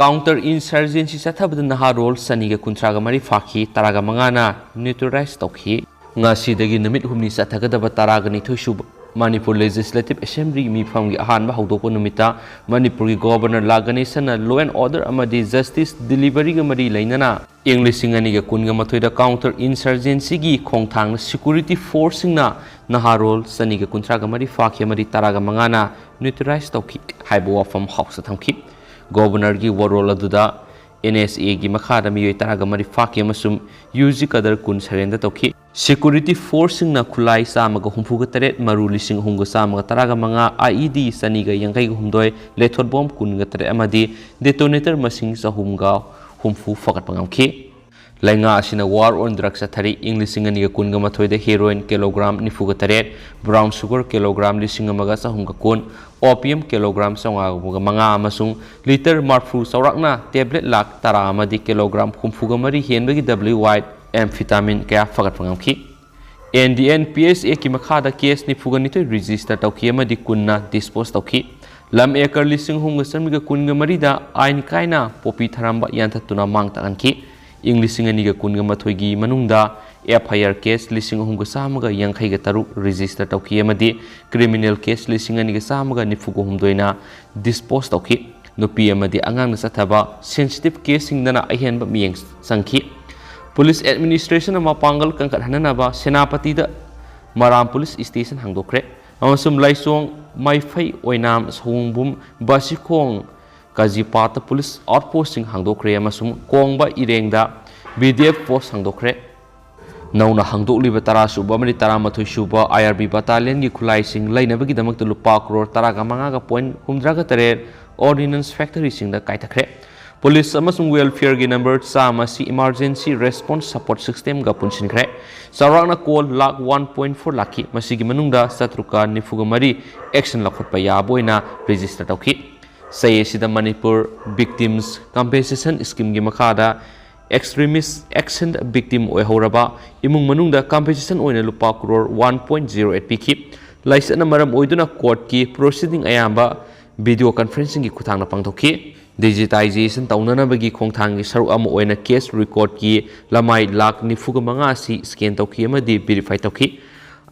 Counter insurgency ꯆꯠꯊꯕꯗ ꯅꯍꯥꯔꯣꯜ ꯆꯅꯤꯒ ꯀꯨꯟꯊ꯭ꯔꯥꯒ ꯃꯔꯤ ꯐꯥꯈꯤ, ꯇꯔꯥꯒ ꯃꯉꯥꯅ neutralize ꯇꯧꯈꯤ꯫ ꯉꯁꯤꯗꯒꯤ ꯅꯨꯃꯤꯠ ꯍꯨꯝꯅꯤ ꯆꯠꯊꯒꯗꯕ ꯇꯔꯥꯒ ꯅꯤꯊꯣꯏ ꯁꯨꯕ Manipur Legislative Assembly ꯒꯤ ꯃꯤꯐꯝꯒꯤ ꯑꯍꯥꯟꯕ ꯍꯧꯗꯣꯛꯄ ꯅꯨꯃꯤꯠꯇ ꯃꯅꯤꯄꯨꯔꯒꯤ Governor ꯂꯥ ꯒꯅꯦꯁꯟꯅ law and order ꯑꯃꯗꯤ justice delivery ꯒ ꯃꯔꯤ ꯂꯩꯅꯅ ꯏꯪ ꯂꯤꯁꯤꯡ ꯑꯅꯤꯒ ꯀꯨꯟꯒ ꯃꯥꯊꯣꯏꯗ counter insurgency ꯒꯤ ꯈꯣꯡꯊꯥꯡꯗ security force ꯁꯤꯡꯅ ꯅꯍꯥꯔꯣꯜ ꯆꯅꯤꯒ ꯀꯨꯟꯊ꯭ꯔꯥꯒ ꯃꯔꯤ ꯐꯥꯈꯤ ꯑꯃꯗꯤ ꯇꯔꯥꯒ ꯃꯉꯥꯅ neutralize ꯇꯧꯈꯤ ꯍꯥꯏꯕ ꯋꯥꯐꯝ ꯍꯥꯎꯁꯇ ꯊꯝꯈꯤ꯫ Governor ꯒꯤ ꯋꯥꯔꯣꯜ ꯑꯗꯨꯗ N S A ꯒꯤ ꯃꯈꯥꯗ ꯃꯤꯑꯣꯏ ꯇꯔꯥꯒ ꯃꯔꯤ ꯐꯥꯈꯤ ꯑꯃꯁꯨꯡ U G cadre ꯀꯨꯟ surrender ꯇꯧꯈꯤ꯫ Security force ꯁꯤꯡꯅ ꯈꯨꯠꯂꯥꯏ ꯆꯥꯝꯃꯒ ꯍꯨꯝꯐꯨꯒ ꯇꯔꯦꯠ, ꯃꯔꯨ ꯂꯤꯁꯤꯡ ꯑꯍꯨꯝꯒ ꯆꯥꯝꯃꯒ ꯇꯔꯥꯒ ꯃꯉꯥ, I E D ꯆꯅꯤꯒ ꯌꯥꯡꯈꯩꯒ ꯍꯨꯝꯗꯣꯏ, lethal bomb ꯀꯨꯟꯒ ꯇꯔꯦꯠ ꯑꯃꯗꯤ detonator ꯃꯁꯤꯡ ꯆꯍꯨꯝꯒ ꯍꯨꯝꯐꯨ ꯐꯒꯠꯄ ꯉꯝꯈꯤ꯫ ꯂꯩꯉꯥꯛ ꯑꯁꯤꯅ war on drugs ꯆꯠꯊꯔꯤ꯫ ꯏꯪ ꯂꯤꯁꯤꯡ ꯑꯅꯤꯒ ꯀꯨꯟꯒ ꯃꯥꯊꯣꯏꯗ heroin kilogram ꯅꯤꯐꯨꯒ ꯇꯔꯦꯠ, brown sugar kilogram ꯂꯤꯁꯤꯡ ꯑꯃꯒ ꯆꯍꯨꯝꯒ ꯀꯨꯟ, opium kilogram ꯆꯥꯝꯃꯉꯥꯒ ꯃꯉꯥ ꯑꯃꯁꯨꯡ litre ꯃꯔꯐꯨ ꯆꯥꯎꯔꯥꯛꯅ tablet ꯂꯥꯈ ꯇꯔꯥ ꯑꯃꯗꯤ kilogram ꯍꯨꯝꯐꯨꯒ ꯃꯔꯤ ꯍꯦꯟꯕꯒꯤ W Y amphetamine ꯀꯌꯥ ꯐꯒꯠꯄ ꯉꯝꯈꯤ꯫ N D N P S A ꯀꯤ ꯃꯈꯥꯗ case ꯅꯤꯐꯨꯒ ꯅꯤꯊꯣꯏ register ꯇꯧꯈꯤ ꯑꯃꯗꯤ ꯀꯨꯟꯅ dispose ꯇꯧꯈꯤ꯫ ꯂꯝ acre ꯂꯤꯁꯤꯡ ꯑꯍꯨꯝꯒ ꯆꯥꯃꯔꯤꯒ ꯀꯨꯟꯒ ꯃꯔꯤꯗ ꯑꯥꯏꯟ ꯀꯥꯏꯅ ꯄꯣꯄꯤ ꯊꯥꯔꯝꯕ ꯌꯥꯟꯊꯠꯇꯨꯅ ꯃꯥꯡ ꯇꯥꯛꯍꯟꯈꯤ꯫ ꯏꯪ ꯂꯤꯁꯤꯡ ꯑꯅꯤꯒ ꯀꯨꯟꯒ ꯃꯥꯊꯣꯏꯒꯤ ꯃꯅꯨꯡꯗ F I R case ꯂꯤꯁꯤꯡ ꯑꯍꯨꯝꯒ ꯆꯥꯝꯃꯒ ꯌꯥꯡꯈꯩꯒ ꯇꯔꯨꯛ register ꯇꯧꯈꯤ ꯑꯃꯗꯤ criminal case ꯂꯤꯁꯤꯡ ꯑꯅꯤꯒ ꯆꯥꯝꯃꯒ ꯅꯤꯐꯨꯒ ꯍꯨꯝꯗꯣꯏꯅ dispose ꯇꯧꯈꯤ꯫ ꯅꯨꯄꯤ ꯑꯃꯗꯤ ꯑꯉꯥꯡꯅ ꯆꯠꯊꯕ sensitive case ꯁꯤꯡꯗꯅ ꯑꯍꯦꯟꯕ ꯃꯤꯠꯌꯦꯡ ꯆꯪꯈꯤ꯫ Police administration ꯅ ꯃꯄꯥꯡꯒꯜ ꯀꯟꯈꯠꯍꯟꯅꯅꯕ ꯁꯦꯅꯥꯄꯇꯤꯗ ꯃꯔꯥꯝ police station ꯍꯥꯡꯗꯣꯛꯈ꯭ꯔꯦ ꯑꯃꯁꯨꯡ ꯂꯥꯏꯁꯣꯡ, ꯃꯥꯏꯐꯩ, ꯑꯣꯏꯅꯥꯝ, ꯁꯑꯣꯡꯕꯨꯝ, ꯕꯥꯁꯤꯈꯣꯡ, ꯀꯖꯤꯄꯥꯠꯇ police outpost ꯁꯤꯡ ꯍꯥꯡꯗꯣꯛꯈ꯭ꯔꯦ ꯑꯃꯁꯨꯡ ꯀꯣꯡꯕ ꯏꯔꯦꯡꯗ B D F post ꯍꯥꯡꯗꯣꯛꯈ꯭ꯔꯦ꯫ ꯅꯧꯅ ꯍꯥꯡꯗꯣꯛꯂꯤꯕ ꯇꯔꯥ ꯁꯨꯕ ꯑꯃꯗꯤ ꯇꯔꯥꯃꯥꯊꯣꯏ ꯁꯨꯕ I R B battalion ꯒꯤ ꯈꯨꯠꯂꯥꯏꯁꯤꯡ ꯂꯩꯅꯕꯒꯤꯗꯃꯛꯇ ꯂꯨꯄꯥ ꯀ꯭ꯔꯣꯔ ꯇꯔꯥꯒ ꯃꯉꯥꯒ point ꯍꯨꯝꯗ꯭ꯔꯥꯒ ꯇꯔꯦꯠ ordnance factory ꯁꯤꯡꯗ ꯀꯥꯏꯊꯈ꯭ꯔꯦ꯫ Police ꯑꯃꯁꯨꯡ welfare ꯒꯤ number ꯆꯥꯝꯃ ꯑꯁꯤ emergency response support system ꯒ ꯄꯨꯟꯁꯤꯟꯈ꯭ꯔꯦ꯫ ꯆꯥꯎꯔꯥꯛꯅ call lakh one point four ꯂꯥꯛꯈꯤ꯫ ꯃꯁꯤꯒꯤ ꯃꯅꯨꯡꯗ ꯆꯥꯇ꯭ꯔꯨꯛꯀ ꯅꯤꯐꯨꯒ ꯃꯔꯤ action ꯂꯧꯈꯠꯄ ꯌꯥꯕ ꯑꯣꯏꯅ register ꯇꯧꯈꯤ꯫ ꯆꯍꯤ ꯑꯁꯤꯗ ꯃꯅꯤꯄꯨꯔ Victims Compensation Scheme ꯒꯤ ꯃꯈꯥꯗ extremist action victim ꯑꯣꯏꯍꯧꯔꯕ ꯏꯃꯨꯡ ꯃꯅꯨꯡꯗ compensation ꯑꯣꯏꯅ ꯂꯨꯄꯥ crore one point zero eight ꯄꯤꯈꯤ꯫ ꯂꯥꯏꯆꯠꯅ ꯃꯔꯝ ꯑꯣꯏꯗꯨꯅ court ꯀꯤ proceeding ꯑꯌꯥꯝꯕ video conferencing ꯒꯤ ꯈꯨꯠꯊꯥꯡꯗ ꯄꯥꯡꯊꯣꯛꯈꯤ꯫ Digitization ꯇꯧꯅꯅꯕꯒꯤ ꯈꯣꯡꯊꯥꯡꯒꯤ ꯁꯔꯨꯛ ꯑꯃ ꯑꯣꯏꯅ cash record ꯀꯤ ꯂꯃꯥꯏ ꯂꯥꯈ ꯅꯤꯐꯨꯒ ꯃꯉꯥ ꯑꯁꯤ scan ꯇꯧꯈꯤ ꯑꯃꯗꯤ verify ꯇꯧꯈꯤ꯫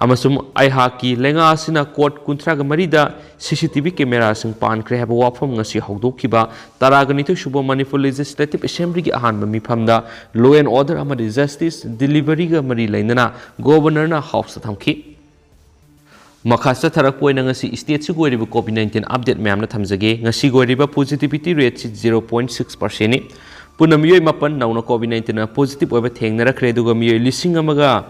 ꯑꯃꯁꯨꯡ ꯑꯩꯍꯥꯛꯀꯤ ꯂꯩꯉꯥꯛ ꯑꯁꯤꯅ court ꯀꯨꯟꯊ꯭ꯔꯥꯒ ꯃꯔꯤꯗ CCTV camera ꯁꯤꯡ ꯄꯥꯟꯈ꯭ꯔꯦ ꯍꯥꯏꯕ ꯋꯥꯐꯝ ꯉꯁꯤ ꯍꯧꯗꯣꯛꯈꯤꯕ ꯇꯔꯥꯒ ꯅꯤꯊꯣꯏ ꯁꯨꯕ Manipur Legislative Assembly ꯒꯤ ꯑꯍꯥꯟꯕ ꯃꯤꯐꯝꯗ law and order ꯑꯃꯗꯤ justice delivery ꯒ ꯃꯔꯤ ꯂꯩꯅꯅ Governor ꯅ House ꯇ ꯊꯝꯈꯤ꯫ ꯃꯈꯥ ꯆꯠꯊꯔꯛꯄ ꯑꯣꯏꯅ ꯉꯁꯤ state ꯁꯤꯒꯤ ꯑꯣꯏꯔꯤꯕ COVID nineteen update ꯃꯌꯥꯝꯅ ꯊꯝꯖꯒꯦ꯫ ꯉꯁꯤꯒꯤ ꯑꯣꯏꯔꯤꯕ positivity rate ꯁꯤ zero point six percent ꯅꯤ꯫ ꯄꯨꯟꯅ ꯃꯤꯑꯣꯏ ꯃꯥꯄꯟ ꯅꯧꯅ COVID nineteen ꯅ positive ꯑꯣꯏꯕ ꯊꯦꯡꯅꯔꯛꯈ꯭ꯔꯦ, ꯑꯗꯨꯒ ꯃꯤꯑꯣꯏ ꯂꯤꯁꯤꯡ ꯑꯃꯒ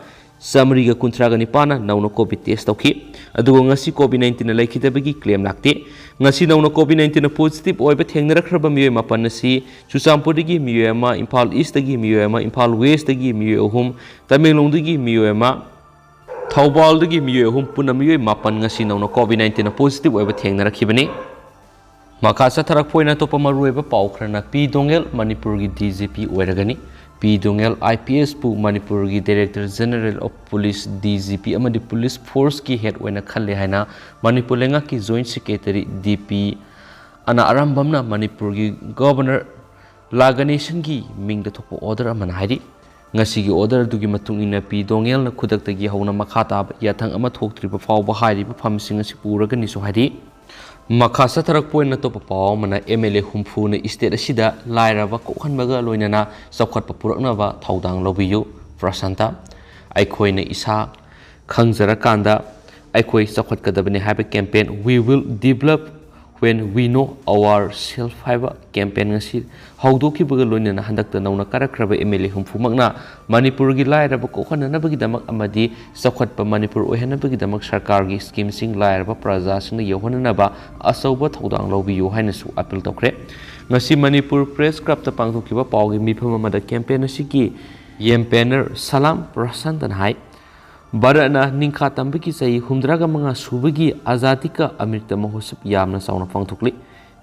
ꯆꯥꯃꯔꯤꯒ ꯀꯨꯟꯊ꯭ꯔꯥꯒ ꯅꯤꯄꯥꯟꯅ ꯅꯧꯅ COVID test ꯇꯧꯈꯤ꯫ ꯑꯗꯨꯒ ꯉꯁꯤ COVID nineteen ꯅ ꯂꯩꯈꯤꯗꯕꯒꯤ claim ꯂꯥꯛꯇꯦ꯫ ꯉꯁꯤ ꯅꯧꯅ COVID nineteen ꯅ positive ꯑꯣꯏꯕ ꯊꯦꯡꯅꯔꯛꯈ꯭ꯔꯕ ꯃꯤꯑꯣꯏ ꯃꯥꯄꯟ ꯑꯁꯤ ꯆꯨꯔꯆꯥꯟꯄꯨꯔꯗꯒꯤ ꯃꯤꯑꯣꯏ ꯑꯃ, ꯏꯝꯐꯥꯜ East ꯇꯒꯤ ꯃꯤꯑꯣꯏ ꯑꯃ, ꯏꯝꯐꯥꯜ West ꯇꯒꯤ ꯃꯤꯑꯣꯏ ꯑꯍꯨꯝ, ꯇꯃꯦꯡꯂꯣꯡꯗꯒꯤ ꯃꯤꯑꯣꯏ ꯑꯃ, ꯊꯧꯕꯥꯜꯗꯒꯤ ꯃꯤꯑꯣꯏ ꯑꯍꯨꯝ, ꯄꯨꯟꯅ ꯃꯤꯑꯣꯏ ꯃꯥꯄꯟ ꯉꯁꯤ ꯅꯧꯅ COVID nineteen ꯅ positive ꯑꯣꯏꯕ ꯊꯦꯡꯅꯔꯛꯈꯤꯕꯅꯤ꯫ ꯃꯈꯥ ꯆꯠꯊꯔꯛꯄ ꯑꯣꯏꯅ ꯑꯇꯣꯞꯄ ꯃꯔꯨꯑꯣꯏꯕ ꯄꯥꯎ ꯈꯔꯅ, ꯄꯤ ꯗꯣꯉꯦꯜ ꯃꯅꯤꯄꯨꯔꯒꯤ DGP ꯑꯣꯏꯔꯒꯅꯤ꯫ ꯄꯤ ꯗꯣꯉꯦꯜ IPS ꯄꯨ ꯃꯅꯤꯄꯨꯔꯒꯤ Director General of Police, DGP ꯑꯃꯗꯤ Police Force ꯀꯤ head ꯑꯣꯏꯅ ꯈꯜꯂꯦ ꯍꯥꯏꯅ ꯃꯅꯤꯄꯨꯔ ꯂꯩꯉꯥꯛꯀꯤ Joint Secretary DP ꯑꯅ ꯑꯔꯝꯕꯝꯅ ꯃꯅꯤꯄꯨꯔꯒꯤ Governor ꯂꯥ ꯒꯅꯦꯁꯟꯒꯤ ꯃꯤꯡꯗ ꯊꯣꯛꯄ order ꯑꯃꯅ ꯍꯥꯏꯔꯤ꯫ ꯉꯁꯤꯒꯤ order ꯑꯗꯨꯒꯤ ꯃꯇꯨꯡ ꯏꯟꯅ ꯄꯤ ꯗꯣꯉꯦꯜꯅ ꯈꯨꯗꯛꯇꯒꯤ ꯍꯧꯅ ꯃꯈꯥ ꯇꯥꯕ ꯌꯥꯊꯪ ꯑꯃ ꯊꯣꯛꯇ꯭ꯔꯤꯕ ꯐꯥꯎꯕ ꯍꯥꯏꯔꯤꯕ ꯐꯝꯁꯤꯡ ꯑꯁꯤ ꯄꯨꯔꯒꯅꯤꯁꯨ ꯍꯥꯏꯔꯤ꯫ ꯃꯈꯥ ꯆꯠꯊꯔꯛꯄ ꯑꯣꯏꯅ ꯑꯇꯣꯞꯄ ꯄꯥꯎ ꯑꯃꯅ, MLA ꯍꯨꯝꯐꯨꯅ state ꯑꯁꯤꯗ ꯂꯥꯏꯔꯕ ꯀꯣꯛꯍꯟꯕꯒ ꯂꯣꯏꯅꯅ ꯆꯥꯎꯈꯠꯄ ꯄꯨꯔꯛꯅꯕ ꯊꯧꯗꯥꯡ ꯂꯧꯕꯤꯌꯨ꯫ ꯄ꯭ꯔꯁꯥꯟꯇ, ꯑꯩꯈꯣꯏꯅ ꯏꯁꯥ ꯈꯪꯖꯔꯀꯥꯟꯗ ꯑꯩꯈꯣꯏ ꯆꯥꯎꯈꯠꯀꯗꯕꯅꯤ ꯍꯥꯏꯕ campaign We Will Develop When We Know Ourselves ꯍꯥꯏꯕ campaign ꯉꯁꯤ ꯍꯧꯗꯣꯛꯈꯤꯕꯒ ꯂꯣꯏꯅꯅ ꯍꯟꯗꯛꯇ ꯅꯧꯅ ꯀꯥꯔꯛꯈ꯭ꯔꯕ MLA ꯍꯨꯝꯐꯨꯃꯛꯅ ꯃꯅꯤꯄꯨꯔꯒꯤ ꯂꯥꯏꯔꯕ ꯀꯣꯛꯍꯟꯅꯅꯕꯒꯤꯗꯃꯛ ꯑꯃꯗꯤ ꯆꯥꯎꯈꯠꯄ ꯃꯅꯤꯄꯨꯔ ꯑꯣꯏꯍꯟꯅꯕꯒꯤꯗꯃꯛ ꯁꯔꯀꯥꯔꯒꯤ scheme ꯁꯤꯡ ꯂꯥꯏꯔꯕ ꯄ꯭ꯔꯖꯥꯁꯤꯡꯗ ꯌꯧꯍꯟꯅꯅꯕ ꯑꯆꯧꯕ ꯊꯧꯗꯥꯡ ꯂꯧꯕꯤꯌꯨ ꯍꯥꯏꯅꯁꯨ appeal ꯇꯧꯈ꯭ꯔꯦ꯫ ꯉꯁꯤ ꯃꯅꯤꯄꯨꯔ Press Club ꯇ ꯄꯥꯡꯊꯣꯛꯈꯤꯕ ꯄꯥꯎꯒꯤ ꯃꯤꯐꯝ ꯑꯃꯗ campaign ꯑꯁꯤꯒꯤ campaigner ꯁꯂꯥꯝ ꯄ꯭ꯔꯁꯥꯟꯇꯅ ꯍꯥꯏ, ꯚꯥꯔꯠꯅ ꯅꯤꯡꯈꯥ ꯇꯝꯕꯒꯤ ꯆꯍꯤ ꯍꯨꯝꯗ꯭ꯔꯥꯒ ꯃꯉꯥ ꯁꯨꯕꯒꯤ ꯑꯖꯥꯗꯤ ꯀꯥ ꯑꯃ꯭ꯔꯤꯇ ꯃꯍꯣꯠꯁꯕ ꯌꯥꯝꯅ ꯆꯥꯎꯅ ꯄꯥꯡꯊꯣꯛꯂꯤ꯫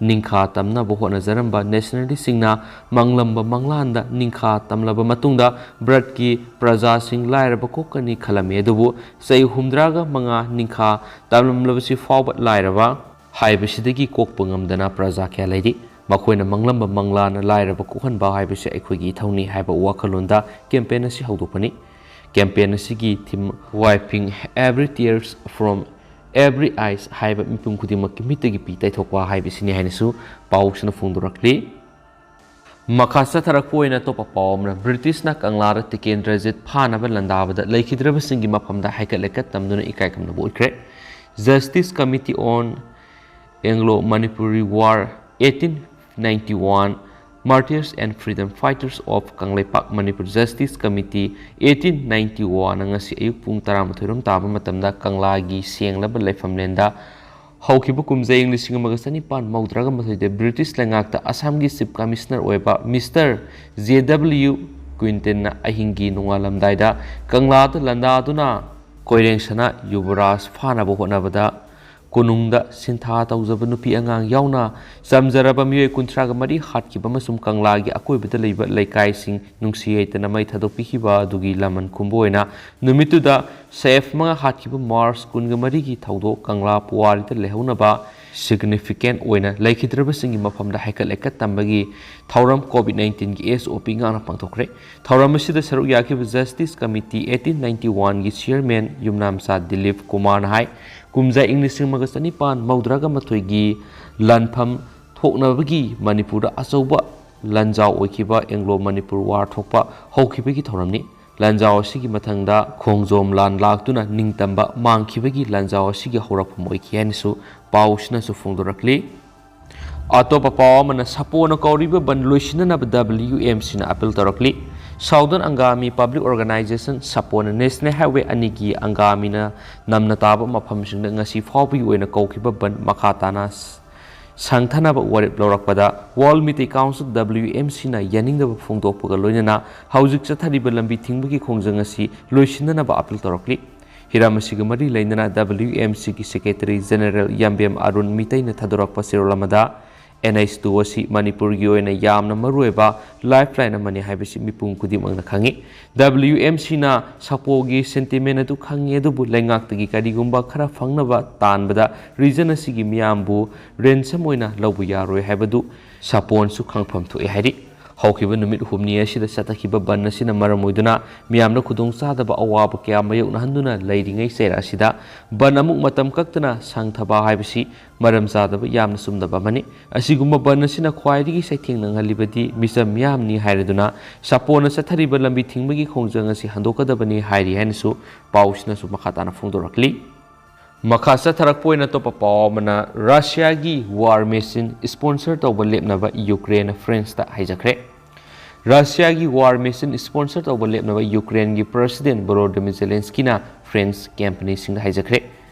ꯅꯤꯡꯈꯥ ꯇꯝꯅꯕ ꯍꯣꯠꯅꯖꯔꯝꯕ nationalist ꯁꯤꯡꯅ ꯃꯪꯂꯝꯕ ꯃꯪꯂꯥꯟꯗ ꯅꯤꯡꯈꯥ ꯇꯝꯂꯕ ꯃꯇꯨꯡꯗ ꯚꯥꯔꯠꯀꯤ ꯄ꯭ꯔꯖꯥꯁꯤꯡ ꯂꯥꯏꯔꯕ ꯀꯣꯛꯀꯅꯤ ꯈꯜꯂꯝꯃꯤ꯫ ꯑꯗꯨꯕꯨ ꯆꯍꯤ ꯍꯨꯝꯗ꯭ꯔꯥꯒ ꯃꯉꯥ ꯅꯤꯡꯈꯥ ꯇꯝꯂꯝꯂꯕꯁꯤ ꯐꯥꯎꯕ ꯂꯥꯏꯔꯕ ꯍꯥꯏꯕꯁꯤꯗꯒꯤ ꯀꯣꯛꯄ ꯉꯝꯗꯅ ꯄ꯭ꯔꯖꯥ ꯀꯌꯥ ꯂꯩꯔꯤ꯫ ꯃꯈꯣꯏꯅ ꯃꯪꯂꯝꯕ ꯃꯪꯂꯥꯅ ꯂꯥꯏꯔꯕ ꯀꯣꯛꯍꯟꯕ ꯍꯥꯏꯕꯁꯤ ꯑꯩꯈꯣꯏꯒꯤ ꯏꯊꯧꯅꯤ ꯍꯥꯏꯕ ꯋꯥꯈꯜꯂꯣꯟꯗ campaign ꯑꯁꯤ ꯍꯧꯗꯣꯛꯄꯅꯤ꯫ Campaign ꯑꯁꯤꯒꯤ theme "Wiping every tears from every eyes" ꯍꯥꯏꯕ ꯃꯤꯄꯨꯝ ꯈꯨꯗꯤꯡꯃꯛꯀꯤ ꯃꯤꯠꯇꯒꯤ ꯄꯤ ꯇꯩꯊꯣꯛꯄ ꯍꯥꯏꯕꯁꯤꯅꯤ ꯍꯥꯏꯅꯁꯨ ꯄꯥꯎꯁꯤꯅ ꯐꯣꯡꯗꯣꯔꯛꯂꯤ꯫ ꯃꯈꯥ ꯆꯠꯊꯔꯛꯄ ꯑꯣꯏꯅ ꯑꯇꯣꯞꯄ ꯄꯥꯎ ꯑꯃꯅ, ꯕ꯭ꯔꯤꯇꯤꯁꯅ ꯀꯪꯂꯥꯗ ꯇꯤꯀꯦꯟꯗ꯭ꯔꯖꯤꯠ ꯐꯥꯅꯕ ꯂꯥꯟꯗꯥꯕꯗ ꯂꯩꯈꯤꯗ꯭ꯔꯕꯁꯤꯡꯒꯤ ꯃꯐꯝꯗ ꯍꯥꯏꯀꯠ ꯂꯩꯀꯠ ꯇꯝꯗꯨꯅ ꯏꯀꯥꯏ ꯈꯨꯝꯅꯕ ꯎꯠꯈ꯭ꯔꯦ꯫ Justice Committee on Anglo-Manipuri War eighteen ninety-one, Martyrs and Freedom Fighters of Kangleipak Manipur, Justice Committee eighteen ninety-one ꯅ ꯉꯁꯤ ꯑꯌꯨꯛ ꯄꯨꯡ ꯇꯔꯥꯃꯥꯊꯣꯏ ꯔꯣꯝ ꯇꯥꯕ ꯃꯇꯝꯗ ꯀꯪꯂꯥꯒꯤ ꯁꯦꯡꯂꯕ ꯂꯩꯐꯝꯂꯦꯟꯗ ꯍꯧꯈꯤꯕ ꯀꯨꯝꯖꯥ ꯏꯪ ꯂꯤꯁꯤꯡ ꯑꯃꯒ ꯆꯅꯤꯄꯥꯟ ꯃꯧꯗ꯭ꯔꯥꯒ ꯃꯥꯊꯣꯏꯗ ꯕ꯭ꯔꯤꯇꯤꯁ ꯂꯩꯉꯥꯛꯇ ꯑꯁꯥꯝꯒꯤ Chief Commissioner ꯑꯣꯏꯕ Mister J W Quinton ꯅ ꯑꯍꯤꯡꯒꯤ ꯅꯣꯡꯉꯥꯜꯂꯝꯗꯥꯏꯗ ꯀꯪꯂꯥꯗ ꯂꯥꯟꯗꯥꯗꯨꯅ ꯀꯣꯏꯔꯦꯡꯁꯅ ꯌꯨꯕꯔꯥꯖ ꯐꯥꯅꯕ ꯍꯣꯠꯅꯕꯗ ꯀꯣꯅꯨꯡꯗ ꯁꯤꯟꯊꯥ ꯇꯧꯖꯕ ꯅꯨꯄꯤ ꯑꯉꯥꯡ ꯌꯥꯎꯅ ꯆꯝꯖꯔꯕ ꯃꯤꯑꯣꯏ ꯀꯨꯟꯊ꯭ꯔꯥꯒ ꯃꯔꯤ ꯍꯥꯠꯈꯤꯕ ꯑꯃꯁꯨꯡ ꯀꯪꯂꯥꯒꯤ ꯑꯀꯣꯏꯕꯗ ꯂꯩꯕ ꯂꯩꯀꯥꯏꯁꯤꯡ ꯅꯨꯡꯁꯤ ꯍꯩꯇꯅ ꯃꯩ ꯊꯥꯗꯣꯛꯄꯤꯈꯤꯕ ꯑꯗꯨꯒꯤ ꯂꯃꯟ ꯈꯨꯝꯕ ꯑꯣꯏꯅ ꯅꯨꯃꯤꯠꯇꯨꯗ ꯁꯦꯐ ꯃꯉꯥ ꯍꯥꯠꯈꯤꯕ ꯃꯥꯔꯆ ꯀꯨꯟꯒ ꯃꯔꯤꯒꯤ ꯊꯧꯗꯣꯛ ꯀꯪꯂꯥ ꯄꯨꯋꯥꯔꯤꯗ ꯂꯩꯍꯧꯅꯕ significant ꯑꯣꯏꯅ ꯂꯩꯈꯤꯗ꯭ꯔꯕꯁꯤꯡꯒꯤ ꯃꯐꯝꯗ ꯍꯥꯏꯀꯠ ꯂꯩꯀꯠ ꯇꯝꯕꯒꯤ ꯊꯧꯔꯝ COVID nineteen ꯒꯤ S O P ꯉꯥꯛꯅ ꯄꯥꯡꯊꯣꯛꯈ꯭ꯔꯦ꯫ ꯊꯧꯔꯝ ꯑꯁꯤꯗ ꯁꯔꯨꯛ ꯌꯥꯈꯤꯕ Justice Committee eighteen ninety-one ꯒꯤ Chairman ꯌꯨꯝꯅꯥꯝꯆꯥ ꯗꯤꯂꯤꯞ ꯀꯨꯃꯥꯔꯅ ꯍꯥꯏ, ꯀꯨꯝꯖꯥ ꯏꯪ ꯂꯤꯁꯤꯡ ꯑꯃꯒ ꯆꯅꯤꯄꯥꯟ ꯃꯧꯗ꯭ꯔꯥꯒ ꯃꯥꯊꯣꯏꯒꯤ ꯂꯥꯟꯐꯝ ꯊꯣꯛꯅꯕꯒꯤ ꯃꯅꯤꯄꯨꯔꯗ ꯑꯆꯧꯕ ꯂꯥꯟꯖꯥꯎ ꯑꯣꯏꯈꯤꯕ Anglo Manipur War ꯊꯣꯛꯄ ꯍꯧꯈꯤꯕꯒꯤ ꯊꯧꯔꯝꯅꯤ꯫ ꯂꯥꯟꯖꯥꯎ ꯑꯁꯤꯒꯤ ꯃꯊꯪꯗ ꯈꯣꯡꯖꯣꯝ ꯂꯥꯟ ꯂꯥꯛꯇꯨꯅ ꯅꯤꯡꯇꯝꯕ ꯃꯥꯡꯈꯤꯕꯒꯤ ꯂꯥꯟꯖꯥꯎ ꯑꯁꯤꯒꯤ ꯍꯧꯔꯛꯐꯝ ꯑꯣꯏꯈꯤ ꯍꯥꯏꯅꯁꯨ ꯄꯥꯎꯁꯤꯅꯁꯨ ꯐꯣꯡꯗꯣꯔꯛꯂꯤ꯫ ꯑꯇꯣꯞꯄ ꯄꯥꯎ ꯑꯃꯅ, ꯁꯥꯄꯣꯅ ꯀꯧꯔꯤꯕ ꯕꯟ ꯂꯣꯏꯁꯤꯟꯅꯅꯕ W M C ꯅ appeal ꯇꯧꯔꯛꯂꯤ꯫ Southern Angami Public Organization, ꯁꯥꯄꯣꯅ National Highway ꯑꯅꯤꯒꯤ ꯑꯪꯒꯥꯃꯤꯅ ꯅꯝꯅ ꯇꯥꯕ ꯃꯐꯝꯁꯤꯡꯗ ꯉꯁꯤ ꯐꯥꯎꯕꯒꯤ ꯑꯣꯏꯅ ꯀꯧꯈꯤꯕ ꯕꯟ ꯃꯈꯥ ꯇꯥꯅ ꯁꯥꯡꯊꯅꯕ ꯋꯥꯔꯦꯞ ꯂꯧꯔꯛꯄꯗ World Meitei Council, W M C ꯅ ꯌꯥꯅꯤꯡꯗꯕ ꯐꯣꯡꯗꯣꯛꯄꯒ ꯂꯣꯏꯅꯅ ꯍꯧꯖꯤꯛ ꯆꯠꯊꯔꯤꯕ ꯂꯝꯕꯤ ꯊꯤꯡꯕꯒꯤ ꯈꯣꯡꯖꯪ ꯑꯁꯤ ꯂꯣꯏꯁꯤꯟꯅꯅꯕ appeal ꯇꯧꯔꯛꯂꯤ꯫ ꯍꯤꯔꯝ ꯑꯁꯤꯒ ꯃꯔꯤ ꯂꯩꯅꯅ W M C ꯒꯤ Secretary General ꯌꯥꯝꯕꯦꯝ ꯑꯔꯨꯟ ꯃꯤꯇꯩꯅ ꯊꯥꯗꯣꯔꯛꯄ ꯆꯦꯔꯣꯜ ꯑꯃꯗ, ꯑꯦꯟ ꯑꯩꯆ ꯇꯨ ꯑꯁꯤ ꯃꯅꯤꯄꯨꯔꯒꯤ ꯑꯣꯏꯅ ꯌꯥꯝꯅ ꯃꯔꯨꯑꯣꯏꯕ ꯂꯥꯏꯐ ꯂꯥꯏꯟ ꯑꯃꯅꯤ ꯍꯥꯏꯕꯁꯤ ꯃꯤꯄꯨꯝ ꯈꯨꯗꯤꯡꯃꯛꯅ ꯈꯪꯏ꯫ ꯗꯕ꯭ꯂꯤꯌꯨ ꯑꯦꯝ ꯁꯤꯅ ꯁꯥꯄꯣꯒꯤ ꯁꯦꯟꯇꯤꯃꯦꯟ ꯑꯗꯨ ꯈꯪꯏ, ꯑꯗꯨꯕꯨ ꯂꯩꯉꯥꯛꯇꯒꯤ ꯀꯔꯤꯒꯨꯝꯕ ꯈꯔ ꯐꯪꯅꯕ ꯇꯥꯟꯕꯗ ꯔꯤꯖꯟ ꯑꯁꯤꯒꯤ ꯃꯤꯌꯥꯝꯕꯨ ꯔꯦꯟꯁꯝ ꯑꯣꯏꯅ ꯂꯧꯕ ꯌꯥꯔꯣꯏ ꯍꯥꯏꯕꯗꯨ ꯁꯥꯄꯣꯅꯁꯨ ꯈꯪꯐꯝ ꯊꯣꯛꯏ ꯍꯥꯏꯔꯤ꯫ ꯍꯧꯈꯤꯕ ꯅꯨꯃꯤꯠ ꯍꯨꯝꯅꯤ ꯑꯁꯤꯗ ꯆꯠꯊꯈꯤꯕ ꯕꯟ ꯑꯁꯤꯅ ꯃꯔꯝ ꯑꯣꯏꯗꯨꯅ ꯃꯤꯌꯥꯝꯅ ꯈꯨꯗꯣꯡꯆꯥꯗꯕ ꯑꯋꯥꯕ ꯀꯌꯥ ꯃꯥꯌꯣꯛꯅꯍꯟꯗꯨꯅ ꯂꯩꯔꯤꯉꯩ ꯆꯩꯔꯥꯛ ꯑꯁꯤꯗ ꯕꯟ ꯑꯃꯨꯛ ꯃꯇꯝ ꯀꯛꯇꯅ ꯁꯪꯊꯕ ꯍꯥꯏꯕꯁꯤ ꯃꯔꯝ ꯆꯥꯗꯕ, ꯌꯥꯝꯅ ꯆꯨꯝꯗꯕ ꯑꯃꯅꯤ꯫ ꯑꯁꯤꯒꯨꯝꯕ ꯕꯟ ꯑꯁꯤꯅ ꯈ꯭ꯋꯥꯏꯗꯒꯤ ꯆꯩꯊꯦꯡ ꯅꯪꯍꯜꯂꯤꯕꯗꯤ ꯃꯤꯆꯝ ꯃꯤꯌꯥꯝꯅꯤ ꯍꯥꯏꯔꯗꯨꯅ ꯁꯥꯄꯣꯅ ꯆꯠꯊꯔꯤꯕ ꯂꯝꯕꯤ ꯊꯤꯡꯕꯒꯤ ꯈꯣꯡꯖꯪ ꯑꯁꯤ ꯍꯟꯗꯣꯛꯀꯗꯕꯅꯤ ꯍꯥꯏꯔꯤ ꯍꯥꯏꯅꯁꯨ ꯄꯥꯎꯁꯤꯅꯁꯨ ꯃꯈꯥ ꯇꯥꯅ ꯐꯣꯡꯗꯣꯔꯛꯂꯤ꯫ ꯃꯈꯥ ꯆꯠꯊꯔꯛꯄ ꯑꯣꯏꯅ ꯑꯇꯣꯞꯄ ꯄꯥꯎ ꯑꯃꯅ, ꯔꯁꯤꯌꯥꯒꯤ ꯋꯥꯔ ꯃꯦꯁꯤꯟ ꯁ꯭ꯄꯣꯟꯁꯔ ꯇꯧꯕ ꯂꯦꯞꯅꯕ ꯌꯨꯀ꯭ꯔꯦꯟꯅ ꯐ꯭ꯔꯦꯟꯁꯇ ꯍꯥꯏꯖꯈ꯭ꯔꯦ꯫ ꯔꯁꯤꯌꯥꯒꯤ ꯋꯥꯔ ꯃꯦꯁꯤꯟ ꯁ꯭ꯄꯣꯟꯁꯔ ꯇꯧꯕ ꯂꯦꯞꯅꯕ ꯌꯨꯀ꯭ꯔꯦꯟꯒꯤ ꯄ꯭ꯔꯦꯁꯤꯗꯦꯟ ꯚꯣꯂꯣꯗꯤꯃꯤꯔ ꯖꯦꯂꯦꯟꯁꯀꯤꯅ ꯐ꯭ꯔꯦꯟꯁ ꯀꯝꯄꯅꯤꯁꯤꯡꯗ ꯍꯥꯏꯖꯈ꯭ꯔꯦ꯫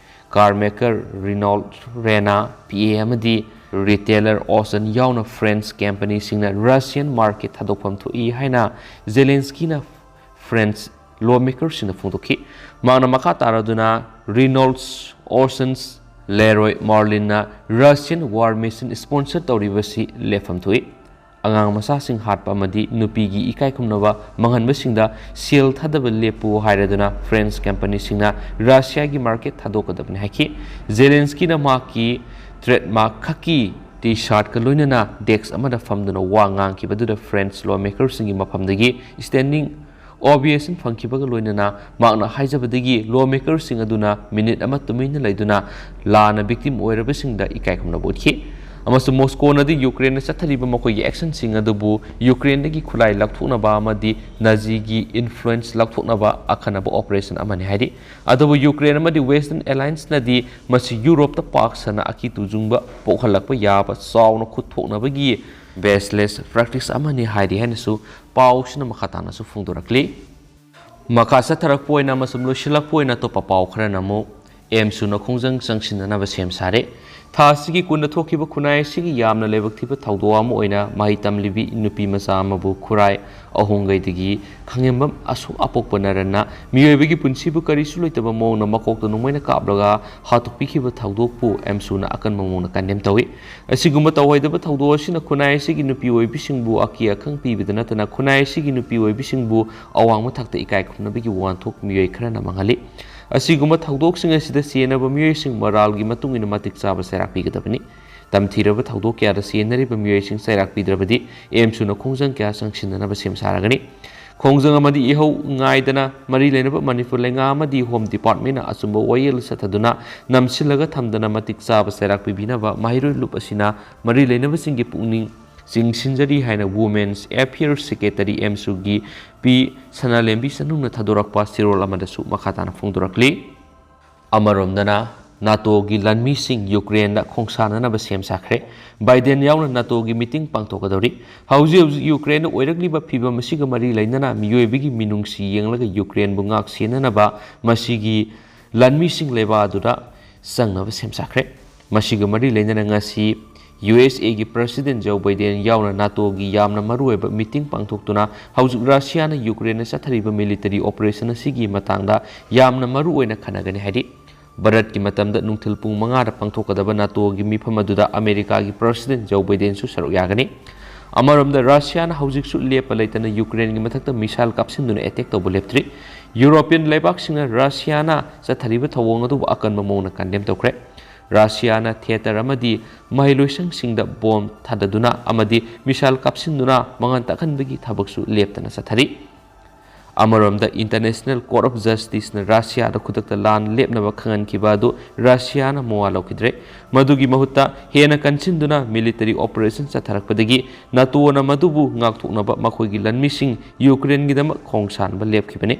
ꯀꯥꯔ ꯃꯦꯀꯔ ꯔꯤꯅꯣꯜꯗ ꯔꯦꯅꯥ, ꯄꯤ ꯑꯦ ꯑꯃꯗꯤ ꯔꯤꯇꯦꯂꯔ ꯑꯣꯁꯟ ꯌꯥꯎꯅ ꯐ꯭ꯔꯦꯟꯁ ꯀꯝꯄꯅꯤꯁꯤꯡꯅ ꯔꯁꯤꯌꯟ ꯃꯥꯔꯀꯦꯠ ꯊꯥꯗꯣꯛꯐꯝ ꯊꯣꯛꯏ ꯍꯥꯏꯅ ꯖꯦꯂꯦꯟꯁꯀꯤꯅ ꯐ꯭ꯔꯦꯟꯁ ꯂꯣ ꯃꯦꯀꯔꯁꯤꯡꯗ ꯐꯣꯡꯗꯣꯛꯈꯤ꯫ ꯃꯍꯥꯛꯅ ꯃꯈꯥ ꯇꯥꯔꯗꯨꯅ ꯔꯤꯅꯣꯜꯗꯁ ꯑꯣꯁꯟꯁ ꯂꯦꯔꯣꯏ ꯃꯥꯔꯂꯤꯟꯅ ꯔꯁꯤꯌꯟ ꯋꯥꯔ ꯃꯦꯁꯤꯟ ꯁ꯭ꯄꯣꯟꯁꯔ ꯇꯧꯔꯤꯕꯁꯤ ꯂꯦꯞꯐꯝ ꯊꯣꯛꯏ꯫ ꯑꯉꯥꯡ ꯃꯆꯥꯁꯤꯡ ꯍꯥꯠꯄ ꯑꯃꯗꯤ ꯅꯨꯄꯤꯒꯤ ꯏꯀꯥꯏ ꯈꯨꯝꯅꯕ ꯃꯥꯡꯍꯟꯕꯁꯤꯡꯗ ꯁꯦꯜ ꯊꯥꯗꯕ ꯂꯦꯞꯄꯨ ꯍꯥꯏꯔꯗꯨꯅ ꯐ꯭ꯔꯦꯟꯁ ꯀꯝꯄꯅꯤꯁꯤꯡꯅ ꯔꯁꯤꯌꯥꯒꯤ ꯃꯥꯔꯀꯦꯠ ꯊꯥꯗꯣꯛꯀꯗꯕꯅꯤ ꯍꯥꯏꯈꯤ꯫ ꯖꯦꯂꯦꯟꯁꯀꯤꯅ ꯃꯍꯥꯛꯀꯤ ꯇ꯭ꯔꯦꯗꯃꯥꯔꯛ ꯈꯛꯀꯤ ꯇꯤ ꯁꯥꯔꯠꯀ ꯂꯣꯏꯅꯅ ꯗꯦꯛꯁ ꯑꯃꯗ ꯐꯝꯗꯨꯅ ꯋꯥ ꯉꯥꯡꯈꯤꯕꯗꯨꯗ ꯐ꯭ꯔꯦꯟꯁ ꯂꯣ ꯃꯦꯀꯔꯁꯤꯡꯒꯤ ꯃꯐꯝꯗꯒꯤ ꯁ꯭ꯇꯦꯟꯗꯤꯡ ꯑꯣꯕꯤꯌꯦꯁꯟ ꯐꯪꯈꯤꯕꯒ ꯂꯣꯏꯅꯅ ꯃꯍꯥꯛꯅ ꯍꯥꯏꯖꯕꯗꯒꯤ ꯂꯣ ꯃꯦꯀꯔꯁꯤꯡ ꯑꯗꯨꯅ ꯃꯤꯅꯤꯠ ꯑꯃ ꯇꯨꯃꯤꯟꯅ ꯂꯩꯗꯨꯅ ꯂꯥꯟꯅ ꯚꯤꯛꯇꯤꯝ ꯑꯣꯏꯔꯕꯁꯤꯡꯗ ꯏꯀꯥꯏ ꯈꯨꯝꯅꯕ ꯎꯠꯈꯤ꯫ ꯑꯃꯁꯨꯡ ꯃꯣꯁꯀꯣꯅꯗꯤ ꯌꯨꯀ꯭ꯔꯦꯟꯗ ꯆꯠꯊꯔꯤꯕ ꯃꯈꯣꯏꯒꯤ ꯑꯦꯛꯁꯟꯁꯤꯡ ꯑꯗꯨꯕꯨ ꯌꯨꯀ꯭ꯔꯦꯟꯗꯒꯤ ꯈꯨꯠꯂꯥꯏ ꯂꯧꯊꯣꯛꯅꯕ ꯑꯃꯗꯤ ꯅꯥꯖꯤꯒꯤ ꯏꯟꯐ꯭ꯂꯨꯌꯦꯟꯁ ꯂꯧꯊꯣꯛꯅꯕ ꯑꯈꯟꯅꯕ ꯑꯣꯄꯔꯦꯁꯟ ꯑꯃꯅꯤ ꯍꯥꯏꯔꯤ꯫ ꯑꯗꯨꯕꯨ ꯌꯨꯀ꯭ꯔꯦꯟ ꯑꯃꯗꯤ ꯋꯦꯁꯇꯔꯟ ꯑꯦꯂꯥꯌꯟꯁꯅꯗꯤ ꯃꯁꯤ ꯌꯨꯔꯣꯞꯇ ꯄꯥꯛ ꯁꯟꯅ ꯑꯀꯤ ꯇꯨꯖꯨꯡꯕ ꯄꯣꯛꯍꯜꯂꯛꯄ ꯌꯥꯕ ꯆꯥꯎꯅ ꯈꯨꯠ ꯊꯣꯛꯅꯕꯒꯤ ꯕꯦꯁꯂꯦꯁ ꯄ꯭ꯔꯦꯛꯇꯤꯁ ꯑꯃꯅꯤ ꯍꯥꯏꯔꯤ ꯍꯥꯏꯅꯁꯨ ꯄꯥꯎꯁꯤꯅ ꯃꯈꯥ ꯇꯥꯅꯁꯨ ꯐꯣꯡꯗꯣꯔꯛꯂꯤ꯫ ꯃꯈꯥ ꯆꯠꯊꯔꯛꯄ ꯑꯣꯏꯅ ꯑꯃꯁꯨꯡ ꯂꯣꯏꯁꯤꯜꯂꯛꯄ ꯑꯣꯏꯅ ꯑꯇꯣꯞꯄ ꯄꯥꯎ ꯈꯔꯅ ꯑꯃꯨꯛ ꯑꯦꯝꯁꯨꯅ ꯈꯣꯡꯖꯪ ꯆꯪꯁꯤꯟꯅꯅꯕ ꯁꯦꯝ ꯁꯥꯔꯦ꯫ ꯊꯥ ꯑꯁꯤꯒꯤ ꯀꯨꯟꯗ ꯊꯣꯛꯈꯤꯕ ꯈꯨꯟꯅꯥꯏ ꯑꯁꯤꯒꯤ ꯌꯥꯝꯅ ꯂꯥꯏꯕꯛ ꯊꯤꯕ ꯊꯧꯗꯣꯛ ꯑꯃ ꯑꯣꯏꯅ ꯃꯍꯩ ꯇꯝꯂꯤꯕꯤ ꯅꯨꯄꯤ ꯃꯆꯥ ꯑꯃꯕꯨ ꯈꯨꯔꯥꯏ ꯑꯍꯣꯡꯒꯩꯗꯒꯤ ꯈꯥꯉꯦꯝꯕꯝ ꯑꯁꯣꯛ ꯑꯄꯣꯛꯄ ꯅꯔꯟꯅ ꯃꯤꯑꯣꯏꯕꯒꯤ ꯄꯨꯟꯁꯤꯕꯨ ꯀꯔꯤꯁꯨ ꯂꯩꯇꯕ ꯃꯑꯣꯡꯗ ꯃꯀꯣꯛꯇ ꯅꯣꯡꯃꯩꯅ ꯀꯥꯞꯂꯒ ꯍꯥꯠꯇꯣꯛꯄꯤꯈꯤꯕ ꯊꯧꯗꯣꯛꯄꯨ ꯑꯦꯝꯁꯨꯅ ꯑꯀꯟꯕ ꯃꯑꯣꯡꯗ ꯀꯟꯗꯦꯝ ꯇꯧꯏ꯫ ꯑꯁꯤꯒꯨꯝꯕ ꯇꯧꯍꯩꯗꯕ ꯊꯧꯗꯣꯛ ꯑꯁꯤꯅ ꯈꯨꯟꯅꯥꯏ ꯑꯁꯤꯒꯤ ꯅꯨꯄꯤ ꯑꯣꯏꯕꯤꯁꯤꯡꯕꯨ ꯑꯀꯤ ꯑꯈꯪ ꯄꯤꯕꯗ ꯅꯠꯇꯅ ꯈꯨꯟꯅꯥꯏ ꯑꯁꯤꯒꯤ ꯅꯨꯄꯤ ꯑꯣꯏꯕꯤꯁꯤꯡꯕꯨ ꯑꯋꯥꯡꯕ ꯊꯥꯛꯇ ꯏꯀꯥꯏ ꯈꯨꯝꯅꯕꯒꯤ ꯋꯥꯍꯟꯊꯣꯛ ꯃꯤꯑꯣꯏ ꯈꯔꯅ ꯃꯥꯡꯍꯜꯂꯤ꯫ ꯑꯁꯤꯒꯨꯝꯕ ꯊꯧꯗꯣꯛꯁꯤꯡ ꯑꯁꯤꯗ ꯆꯦꯟꯅꯕ ꯃꯤꯑꯣꯏꯁꯤꯡ ꯃꯔꯥꯜꯒꯤ ꯃꯇꯨꯡ ꯏꯟꯅ ꯃꯇꯤꯛ ꯆꯥꯕ ꯆꯩꯔꯥꯛ ꯄꯤꯒꯗꯕꯅꯤ꯫ ꯇꯝꯊꯤꯔꯕ ꯊꯧꯗꯣꯛ ꯀꯌꯥꯗ ꯆꯦꯟꯅꯔꯤꯕ ꯃꯤꯑꯣꯏꯁꯤꯡ ꯆꯩꯔꯥꯛ ꯄꯤꯗ꯭ꯔꯕꯗꯤ ꯑꯦꯝꯁꯨꯅ ꯈꯣꯡꯖꯪ ꯀꯌꯥ ꯆꯪꯁꯤꯟꯅꯅꯕ ꯁꯦꯝ ꯁꯥꯔꯒꯅꯤ꯫ ꯈꯣꯡꯖꯪ ꯑꯃꯗꯤ ꯏꯍꯧ ꯉꯥꯏꯗꯅ ꯃꯔꯤ ꯂꯩꯅꯕ ꯃꯅꯤꯄꯨꯔ ꯂꯩꯉꯥꯛ ꯑꯃꯗꯤ ꯍꯣꯝ ꯗꯤꯄꯥꯔꯠꯃꯦꯟꯅ ꯑꯆꯨꯝꯕ ꯋꯥꯌꯦꯜ ꯆꯠꯊꯗꯨꯅ ꯅꯝꯁꯤꯜꯂꯒ ꯊꯝꯗꯅ ꯃꯇꯤꯛ ꯆꯥꯕ ꯆꯩꯔꯥꯛ ꯄꯤꯕꯤꯅꯕ ꯃꯍꯩꯔꯣꯏ ꯂꯨꯞ ꯑꯁꯤꯅ ꯃꯔꯤ ꯂꯩꯅꯕꯁꯤꯡꯒꯤ ꯄꯨꯛꯅꯤꯡ ꯆꯤꯡꯁꯤꯟꯖꯔꯤ ꯍꯥꯏꯅ Women's Affairs Secretary ꯑꯦꯝꯁꯨꯒꯤ ꯄꯤ ꯁꯅꯥꯂꯦꯝꯕꯤ ꯆꯅꯨꯅ ꯊꯥꯗꯣꯔꯛꯄ ꯆꯦꯔꯣꯜ ꯑꯃꯗꯁꯨ ꯃꯈꯥ ꯇꯥꯅ ꯐꯣꯡꯗꯣꯔꯛꯂꯤ꯫ ꯑꯃꯔꯣꯝꯗꯅ ꯅꯥꯇꯣꯒꯤ ꯂꯥꯟꯃꯤꯁꯤꯡ ꯌꯨꯀ꯭ꯔꯦꯟꯗ ꯈꯣꯡꯁꯥꯟꯅꯅꯕ ꯁꯦꯝ ꯁꯥꯈ꯭ꯔꯦ꯫ ꯕꯥꯏꯗꯦꯟ ꯌꯥꯎꯅ ꯅꯥꯇꯣꯒꯤ ꯃꯤꯇꯤꯡ ꯄꯥꯡꯊꯣꯛꯀꯗꯧꯔꯤ꯫ ꯍꯧꯖꯤꯛ ꯍꯧꯖꯤꯛ ꯌꯨꯀ꯭ꯔꯦꯟꯗ ꯑꯣꯏꯔꯛꯂꯤꯕ ꯐꯤꯕꯝ ꯑꯁꯤꯒ ꯃꯔꯤ ꯂꯩꯅꯅ ꯃꯤꯑꯣꯏꯕꯒꯤ ꯃꯤꯅꯨꯡꯁꯤ ꯌꯦꯡꯂꯒ ꯌꯨꯀ꯭ꯔꯦꯟꯕꯨ ꯉꯥꯛ ꯁꯦꯟꯅꯅꯕ ꯃꯁꯤꯒꯤ ꯂꯥꯟꯃꯤꯁꯤꯡ ꯂꯩꯕꯥꯛ ꯑꯗꯨꯗ ꯆꯪꯅꯕ ꯁꯦꯝ ꯁꯥꯈ꯭ꯔꯦ꯫ ꯃꯁꯤꯒ ꯃꯔꯤ ꯂꯩꯅꯅ ꯉꯁꯤ ꯌꯨ ꯑꯦꯁ ꯑꯦꯒꯤ ꯄ꯭ꯔꯁꯤꯗꯦꯟ ꯖꯣ ꯕꯥꯏꯗꯦꯟ ꯌꯥꯎꯅ ꯅꯥꯇꯣꯒꯤ ꯌꯥꯝꯅ ꯃꯔꯨꯑꯣꯏꯕ ꯃꯤꯇꯤꯡ ꯄꯥꯡꯊꯣꯛꯇꯨꯅ ꯍꯧꯖꯤꯛ ꯔꯁꯤꯌꯥꯅ ꯌꯨꯀ꯭ꯔꯦꯟꯗ ꯆꯠꯊꯔꯤꯕ ꯃꯤꯂꯤꯇꯔꯤ ꯑꯣꯄꯔꯦꯁꯟ ꯑꯁꯤꯒꯤ ꯃꯇꯥꯡꯗ ꯌꯥꯝꯅ ꯃꯔꯨꯑꯣꯏꯅ ꯈꯟꯅꯒꯅꯤ ꯍꯥꯏꯔꯤ꯫ ꯚꯥꯔꯠꯀꯤ ꯃꯇꯝꯗ ꯅꯨꯡꯊꯤꯜ ꯄꯨꯡ ꯃꯉꯥꯗ ꯄꯥꯡꯊꯣꯛꯀꯗꯕ ꯅꯥꯇꯣꯒꯤ ꯃꯤꯐꯝ ꯑꯗꯨꯗ ꯑꯃꯦꯔꯤꯀꯥꯒꯤ ꯄ꯭ꯔꯁꯤꯗꯦꯟ ꯖꯣ ꯕꯥꯏꯗꯦꯟꯁꯨ ꯁꯔꯨꯛ ꯌꯥꯒꯅꯤ꯫ ꯑꯃꯔꯣꯝꯗ ꯔꯁꯤꯌꯥꯅ ꯍꯧꯖꯤꯛꯁꯨ ꯂꯦꯞꯄ ꯂꯩꯇꯅ ꯌꯨꯀ꯭ꯔꯦꯟꯒꯤ ꯃꯊꯛꯇ ꯃꯤꯁꯥꯏꯜ ꯀꯥꯞꯁꯤꯟꯗꯨꯅ ꯑꯦꯇꯦꯛ ꯇꯧꯕ ꯂꯦꯞꯇ꯭ꯔꯤ꯫ ꯌꯨꯔꯣꯄꯤꯌꯟ ꯂꯩꯕꯥꯛꯁꯤꯡꯅ ꯔꯁꯤꯌꯥꯅ ꯆꯠꯊꯔꯤꯕ ꯊꯧꯑꯣꯡ ꯑꯗꯨꯕꯨ ꯑꯀꯟꯕ ꯃꯑꯣꯡꯗ ꯀꯟꯗꯦꯝ ꯇꯧꯈ꯭ꯔꯦ꯫ ꯔꯁꯤꯌꯥꯅ ꯊꯤꯌꯦꯇꯔ ꯑꯃꯗꯤ ꯃꯍꯩꯂꯣꯏꯁꯪꯁꯤꯡꯗ ꯕꯣꯝ ꯊꯥꯗꯗꯨꯅ ꯑꯃꯗꯤ ꯃꯤꯁꯥꯏꯜ ꯀꯥꯞꯁꯤꯟꯗꯨꯅ ꯃꯉꯥꯜ ꯇꯥꯛꯍꯟꯕꯒꯤ ꯊꯕꯛꯁꯨ ꯂꯦꯞꯇꯅ ꯆꯠꯊꯔꯤ꯫ ꯑꯃꯔꯣꯝꯗ International Court of Justiceꯅ ꯔꯁꯤꯌꯥꯗ ꯈꯨꯗꯛꯇ ꯂꯥꯟ ꯂꯦꯞꯅꯕ ꯈꯪꯍꯟꯈꯤꯕ ꯑꯗꯨ ꯔꯁꯤꯌꯥꯅ ꯃꯋꯥ ꯂꯧꯈꯤꯗ꯭ꯔꯦ꯫ ꯃꯗꯨꯒꯤ ꯃꯍꯨꯠꯇ ꯍꯦꯟꯅ ꯀꯟꯁꯤꯟꯗꯨꯅ ꯃꯤꯂꯤꯇꯔꯤ ꯑꯣꯄꯔꯦꯁꯟ ꯆꯠꯊꯔꯛꯄꯗꯒꯤ ꯅꯥꯇꯣꯅ ꯃꯗꯨꯕꯨ ꯉꯥꯛꯊꯣꯛꯅꯕ ꯃꯈꯣꯏꯒꯤ ꯂꯥꯟꯃꯤꯁꯤꯡ ꯌꯨꯀ꯭ꯔꯦꯟꯒꯤꯗꯃꯛ ꯈꯣꯡꯁꯥꯟꯕ ꯂꯦꯞꯈꯤꯕꯅꯤ꯫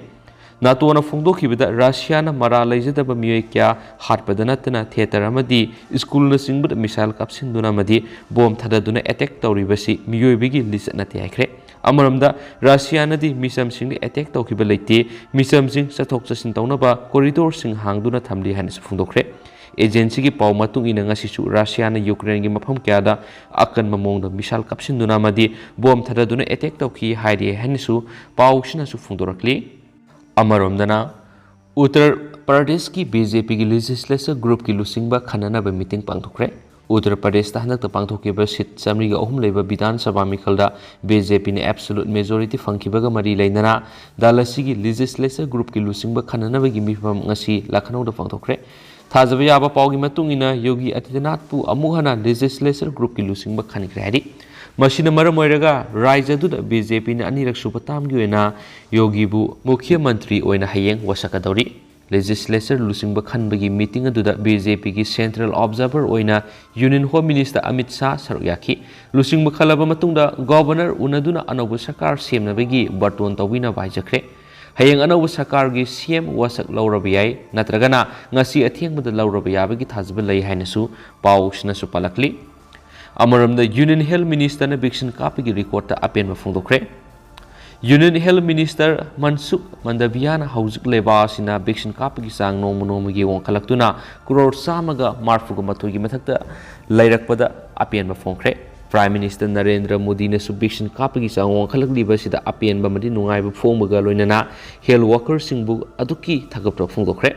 ꯅꯥꯇꯣꯅ ꯐꯣꯡꯗꯣꯛꯈꯤꯕꯗ ꯔꯁꯤꯌꯥꯅ ꯃꯔꯥꯜ ꯂꯩꯖꯗꯕ ꯃꯤꯑꯣꯏ ꯀꯌꯥ ꯍꯥꯠꯄꯗ ꯅꯠꯇꯅ ꯊꯤꯌꯦꯇꯔ ꯑꯃꯗꯤ ꯁ꯭ꯀꯨꯜꯅꯆꯤꯡꯕꯗ ꯃꯤꯁꯥꯏꯜ ꯀꯥꯞꯁꯤꯟꯗꯨꯅ ꯑꯃꯗꯤ ꯕꯣꯝ ꯊꯥꯗꯗꯨꯅ ꯑꯦꯇꯦꯛ ꯇꯧꯔꯤꯕꯁꯤ ꯃꯤꯑꯣꯏꯕꯒꯤ ꯂꯤꯆꯠ ꯅꯠꯇꯦ ꯍꯥꯏꯈ꯭ꯔꯦ꯫ ꯑꯃꯔꯣꯝꯗ ꯔꯁꯤꯌꯥꯅꯗꯤ ꯃꯤꯆꯝꯁꯤꯡꯗ ꯑꯦꯇꯦꯛ ꯇꯧꯈꯤꯕ ꯂꯩꯇꯦ, ꯃꯤꯆꯝꯁꯤꯡ ꯆꯠꯊꯣꯛ ꯆꯠꯁꯤꯟ ꯇꯧꯅꯕ ꯀꯣꯔꯤꯗꯣꯔꯁꯤꯡ ꯍꯥꯡꯗꯨꯅ ꯊꯝꯂꯤ ꯍꯥꯏꯅꯁꯨ ꯐꯣꯡꯗꯣꯛꯈ꯭ꯔꯦ꯫ ꯑꯦꯖꯦꯟꯁꯤꯒꯤ ꯄꯥꯎ ꯃꯇꯨꯡ ꯏꯟꯅ ꯉꯁꯤꯁꯨ ꯔꯁꯤꯌꯥꯅ ꯌꯨꯀ꯭ꯔꯦꯟꯒꯤ ꯃꯐꯝ ꯀꯌꯥꯗ ꯑꯀꯟꯕ ꯃꯑꯣꯡꯗ ꯃꯤꯁꯥꯏꯜ ꯀꯥꯞꯁꯤꯟꯗꯨꯅ ꯑꯃꯗꯤ ꯕꯣꯝ ꯊꯥꯗꯗꯨꯅ ꯑꯦꯇꯦꯛ ꯇꯧꯈꯤ ꯍꯥꯏꯔꯤ ꯍꯥꯏꯅꯁꯨ ꯄꯥꯎꯁꯤꯅꯁꯨ ꯐꯣꯡꯗꯣꯔꯛꯂꯤ꯫ ꯑꯃꯔꯣꯝꯗꯅ ꯎꯠꯇꯔ ꯄ꯭ꯔꯗꯦꯁꯀꯤ ꯕꯤ ꯖꯦ ꯄꯤꯒꯤ ꯂꯦꯖꯤꯁꯂꯦꯆꯔ ꯒ꯭ꯔꯨꯞꯀꯤ ꯂꯨꯆꯤꯡꯕ ꯈꯟꯅꯅꯕ ꯃꯤꯇꯤꯡ ꯄꯥꯡꯊꯣꯛꯈ꯭ꯔꯦ꯫ ꯎꯠꯇꯔ ꯄ꯭ꯔꯗꯦꯁꯇ ꯍꯟꯗꯛꯇ ꯄꯥꯡꯊꯣꯛꯈꯤꯕ ꯁꯤꯠ ꯆꯥꯃꯔꯤꯒ ꯑꯍꯨꯝ ꯂꯩꯕ ꯕꯤꯙꯥꯟ ꯁꯚꯥ ꯃꯤꯈꯜꯗ ꯕꯤ ꯖꯦ ꯄꯤꯅ ꯑꯦꯕꯁꯣꯂꯨꯠ ꯃꯦꯖꯣꯔꯤꯇꯤ ꯐꯪꯈꯤꯕꯒ ꯃꯔꯤ ꯂꯩꯅꯅ ꯗꯜ ꯑꯁꯤꯒꯤ ꯂꯦꯖꯤꯁꯂꯦꯆꯔ ꯒ꯭ꯔꯨꯞꯀꯤ ꯂꯨꯆꯤꯡꯕ ꯈꯟꯅꯅꯕꯒꯤ ꯃꯤꯐꯝ ꯉꯁꯤ ꯂꯈꯅꯧꯗ ꯄꯥꯡꯊꯣꯛꯈ꯭ꯔꯦ꯫ ꯊꯥꯖꯕ ꯌꯥꯕ ꯄꯥꯎꯒꯤ ꯃꯇꯨꯡ ꯏꯟꯅ ꯌꯣꯒꯤ ꯑꯗꯤꯇ꯭ꯌꯅꯥꯊꯄꯨ ꯑꯃꯨꯛ ꯍꯟꯅ ꯂꯦꯖꯤꯁꯂꯦꯆꯔ ꯒ꯭ꯔꯨꯞꯀꯤ ꯂꯨꯆꯤꯡꯕ ꯈꯟꯈ꯭ꯔꯦ ꯍꯥꯏꯔꯤ꯫ ꯃꯁꯤꯅ ꯃꯔꯝ ꯑꯣꯏꯔꯒ ꯔꯥꯖ꯭ꯌ ꯑꯗꯨꯗ ꯕꯤ ꯖꯦ ꯄꯤꯅ ꯑꯅꯤꯔꯛ ꯁꯨꯕ ꯇꯥꯝꯒꯤ ꯑꯣꯏꯅ ꯌꯣꯒꯤꯕꯨ ꯃꯨꯈ꯭ꯌ ꯃꯟꯇ꯭ꯔꯤ ꯑꯣꯏꯅ ꯍꯌꯦꯡ ꯋꯥꯁꯛꯀꯗꯧꯔꯤ꯫ ꯂꯦꯖꯤꯁꯂꯦꯆꯔ ꯂꯨꯆꯤꯡꯕ ꯈꯟꯕꯒꯤ ꯃꯤꯇꯤꯡ ꯑꯗꯨꯗ ꯕꯤ ꯖꯦ ꯄꯤꯒꯤ ꯁꯦꯟꯇ꯭ꯔꯦꯜ ꯑꯣꯕꯖꯥꯔꯚꯔ ꯑꯣꯏꯅ union home minister Amit Shah ꯁꯔꯨꯛ ꯌꯥꯈꯤ꯫ ꯂꯨꯆꯤꯡꯕ ꯈꯜꯂꯕ ꯃꯇꯨꯡꯗ ꯒꯣꯚꯔꯅꯔ ꯎꯅꯗꯨꯅ ꯑꯅꯧꯕ ꯁꯔꯀꯥꯔ ꯁꯦꯝꯅꯕꯒꯤ ꯕꯥꯔꯇꯣꯟ ꯇꯧꯕꯤꯅꯕ ꯍꯥꯏꯖꯈ꯭ꯔꯦ꯫ ꯍꯌꯦꯡ ꯑꯅꯧꯕ ꯁꯔꯀꯥꯔꯒꯤ ꯁꯤ ꯑꯦꯝ ꯋꯥꯁꯛ ꯂꯧꯔꯕ ꯌꯥꯏ, ꯅꯠꯇ꯭ꯔꯒꯅ ꯉꯁꯤ ꯑꯊꯦꯡꯕꯗ ꯂꯧꯔꯕ ꯌꯥꯕꯒꯤ ꯊꯥꯖꯕ ꯂꯩ ꯍꯥꯏꯅꯁꯨ ꯄꯥꯎꯁꯤꯅꯁꯨ ꯄꯜꯂꯛꯂꯤ꯫ ꯑꯃꯔꯣꯝꯗ ꯌꯨꯅꯤꯌꯟ ꯍꯦꯜꯊ ꯃꯤꯅꯤꯁꯇꯔꯅ ꯚꯦꯛꯁꯤꯟ ꯀꯥꯞꯄꯒꯤ ꯔꯦꯀꯣꯔꯗꯇ ꯑꯄꯦꯟꯕ ꯐꯣꯡꯗꯣꯛꯈ꯭ꯔꯦ꯫ ꯌꯨꯅꯤꯌꯟ ꯍꯦꯜꯊ ꯃꯤꯅꯤꯁꯇꯔ ꯃꯟꯁꯨꯈ ꯃꯟꯗꯥꯚꯤꯌꯥꯅ ꯍꯧꯖꯤꯛ ꯂꯩꯕꯥꯛ ꯑꯁꯤꯅ ꯚꯦꯛꯁꯤꯟ ꯀꯥꯞꯄꯒꯤ ꯆꯥꯡ ꯅꯣꯡꯃ ꯅꯣꯡꯃꯒꯤ ꯋꯥꯡꯈꯠꯂꯛꯇꯨꯅ ꯀ꯭ꯔꯣꯔ ꯆꯥꯝꯃꯒ ꯃꯔꯤꯐꯨꯒ ꯃꯥꯊꯣꯏꯒꯤ ꯃꯊꯛꯇ ꯂꯩꯔꯛꯄꯗ ꯑꯄꯦꯟꯕ ꯐꯣꯡꯈ꯭ꯔꯦ꯫ ꯄ꯭ꯔꯥꯏꯝ ꯃꯤꯅꯤꯁꯇꯔ ꯅꯔꯦꯟꯗ꯭ꯔ ꯃꯣꯗꯤꯅꯁꯨ ꯚꯦꯛꯁꯤꯟ ꯀꯥꯞꯄꯒꯤ ꯆꯥꯡ ꯋꯥꯡꯈꯠꯂꯛꯂꯤꯕ ꯑꯁꯤꯗ ꯑꯄꯦꯟꯕ ꯑꯃꯗꯤ ꯅꯨꯡꯉꯥꯏꯕ ꯐꯣꯡꯕꯒ ꯂꯣꯏꯅꯅ ꯍꯦꯜꯊ ꯋꯥꯀꯔꯁꯤꯡꯕꯨ ꯑꯗꯨꯛꯀꯤ ꯊꯥꯒꯠꯄ ꯐꯣꯡꯗꯣꯛꯈ꯭ꯔꯦ꯫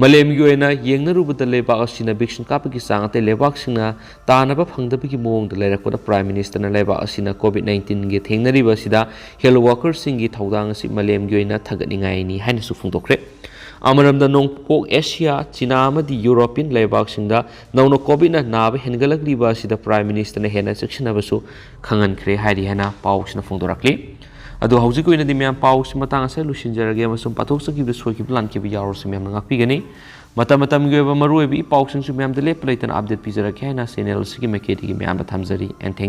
ꯃꯥꯂꯦꯝꯒꯤ ꯑꯣꯏꯅ ꯌꯦꯡꯅꯔꯨꯕꯗ ꯂꯩꯕꯥꯛ ꯑꯁꯤꯅ ꯚꯦꯛꯁꯤꯟ ꯀꯥꯞꯄꯒꯤ ꯆꯥꯡ ꯑꯇꯩ ꯂꯩꯕꯥꯛꯁꯤꯡꯅ ꯇꯥꯟꯅꯕ ꯐꯪꯗꯕꯒꯤ ꯃꯑꯣꯡꯗ ꯂꯩꯔꯛꯄꯗ ꯄ꯭ꯔꯥꯏꯝ ꯃꯤꯅꯤꯁꯇꯔꯅ ꯂꯩꯕꯥꯛ ꯑꯁꯤꯅ ꯀꯣꯚꯤꯗ ꯅꯥꯏꯟꯇꯤꯟꯒꯤ ꯊꯦꯡꯅꯔꯤꯕ ꯑꯁꯤꯗ ꯍꯦꯜꯊ ꯋꯥꯀꯔꯁꯤꯡꯒꯤ ꯊꯧꯗꯥꯡ ꯑꯁꯤ ꯃꯥꯂꯦꯝꯒꯤ ꯑꯣꯏꯅ ꯊꯥꯒꯠꯅꯤꯡꯉꯥꯏꯅꯤ ꯍꯥꯏꯅꯁꯨ ꯐꯣꯡꯗꯣꯛꯈ꯭ꯔꯦ꯫ ꯑꯃꯔꯣꯝꯗ ꯅꯣꯡꯄꯣꯛ ꯑꯦꯁꯤꯌꯥ, ꯆꯤꯅꯥ ꯑꯃꯗꯤ ꯌꯨꯔꯣꯄꯤꯌꯟ ꯂꯩꯕꯥꯛꯁꯤꯡꯗ ꯅꯧꯅ ꯀꯣꯚꯤꯗꯅ ꯅꯥꯕ ꯍꯦꯟꯒꯠꯂꯛꯂꯤꯕ ꯑꯁꯤꯗ ꯄ꯭ꯔꯥꯏꯝ ꯃꯤꯅꯤꯁꯇꯔꯅ ꯍꯦꯟꯅ ꯆꯦꯛꯁꯤꯟꯅꯕꯁꯨ ꯈꯪꯍꯟꯈ꯭ꯔꯦ ꯍꯥꯏꯔꯤ ꯍꯥꯏꯅ ꯄꯥꯎꯁꯤꯅ ꯐꯣꯡꯗꯣꯔꯛꯂꯤ꯫ ꯑꯗꯣ ꯍꯧꯖꯤꯛꯀꯤ ꯑꯣꯏꯅꯗꯤ ꯃꯌꯥꯝ ꯄꯥꯎꯁꯤ ꯃꯇꯥꯡ ꯑꯁꯤꯗ ꯂꯣꯏꯁꯤꯟꯖꯔꯒꯦ ꯑꯃꯁꯨꯡ ꯄꯥꯊꯣꯛꯆꯈꯤꯕꯗ ꯁꯣꯏꯈꯤꯕ ꯂꯥꯟꯈꯤꯕ ꯌꯥꯎꯔꯁꯨ ꯃꯌꯥꯝꯅ ꯉꯥꯛꯄꯤꯒꯅꯤ꯫ ꯃꯇꯝ ꯃꯇꯝꯒꯤ ꯑꯣꯏꯕ ꯃꯔꯨꯑꯣꯏꯕ ꯏ ꯄꯥꯎꯁꯤꯡꯁꯨ ꯃꯌꯥꯝꯗ ꯂꯦꯞꯄ ꯂꯩꯇꯅ ꯑꯞꯗꯦꯠ ꯄꯤꯖꯔꯛꯀꯦ ꯍꯥꯏꯅ ꯆꯦꯅꯦꯜ ꯑꯁꯤꯒꯤ ꯃꯥꯏꯀꯩꯗꯒꯤ ꯃꯌꯥꯝꯗ ꯊꯝꯖꯔꯤ꯫ And thank you.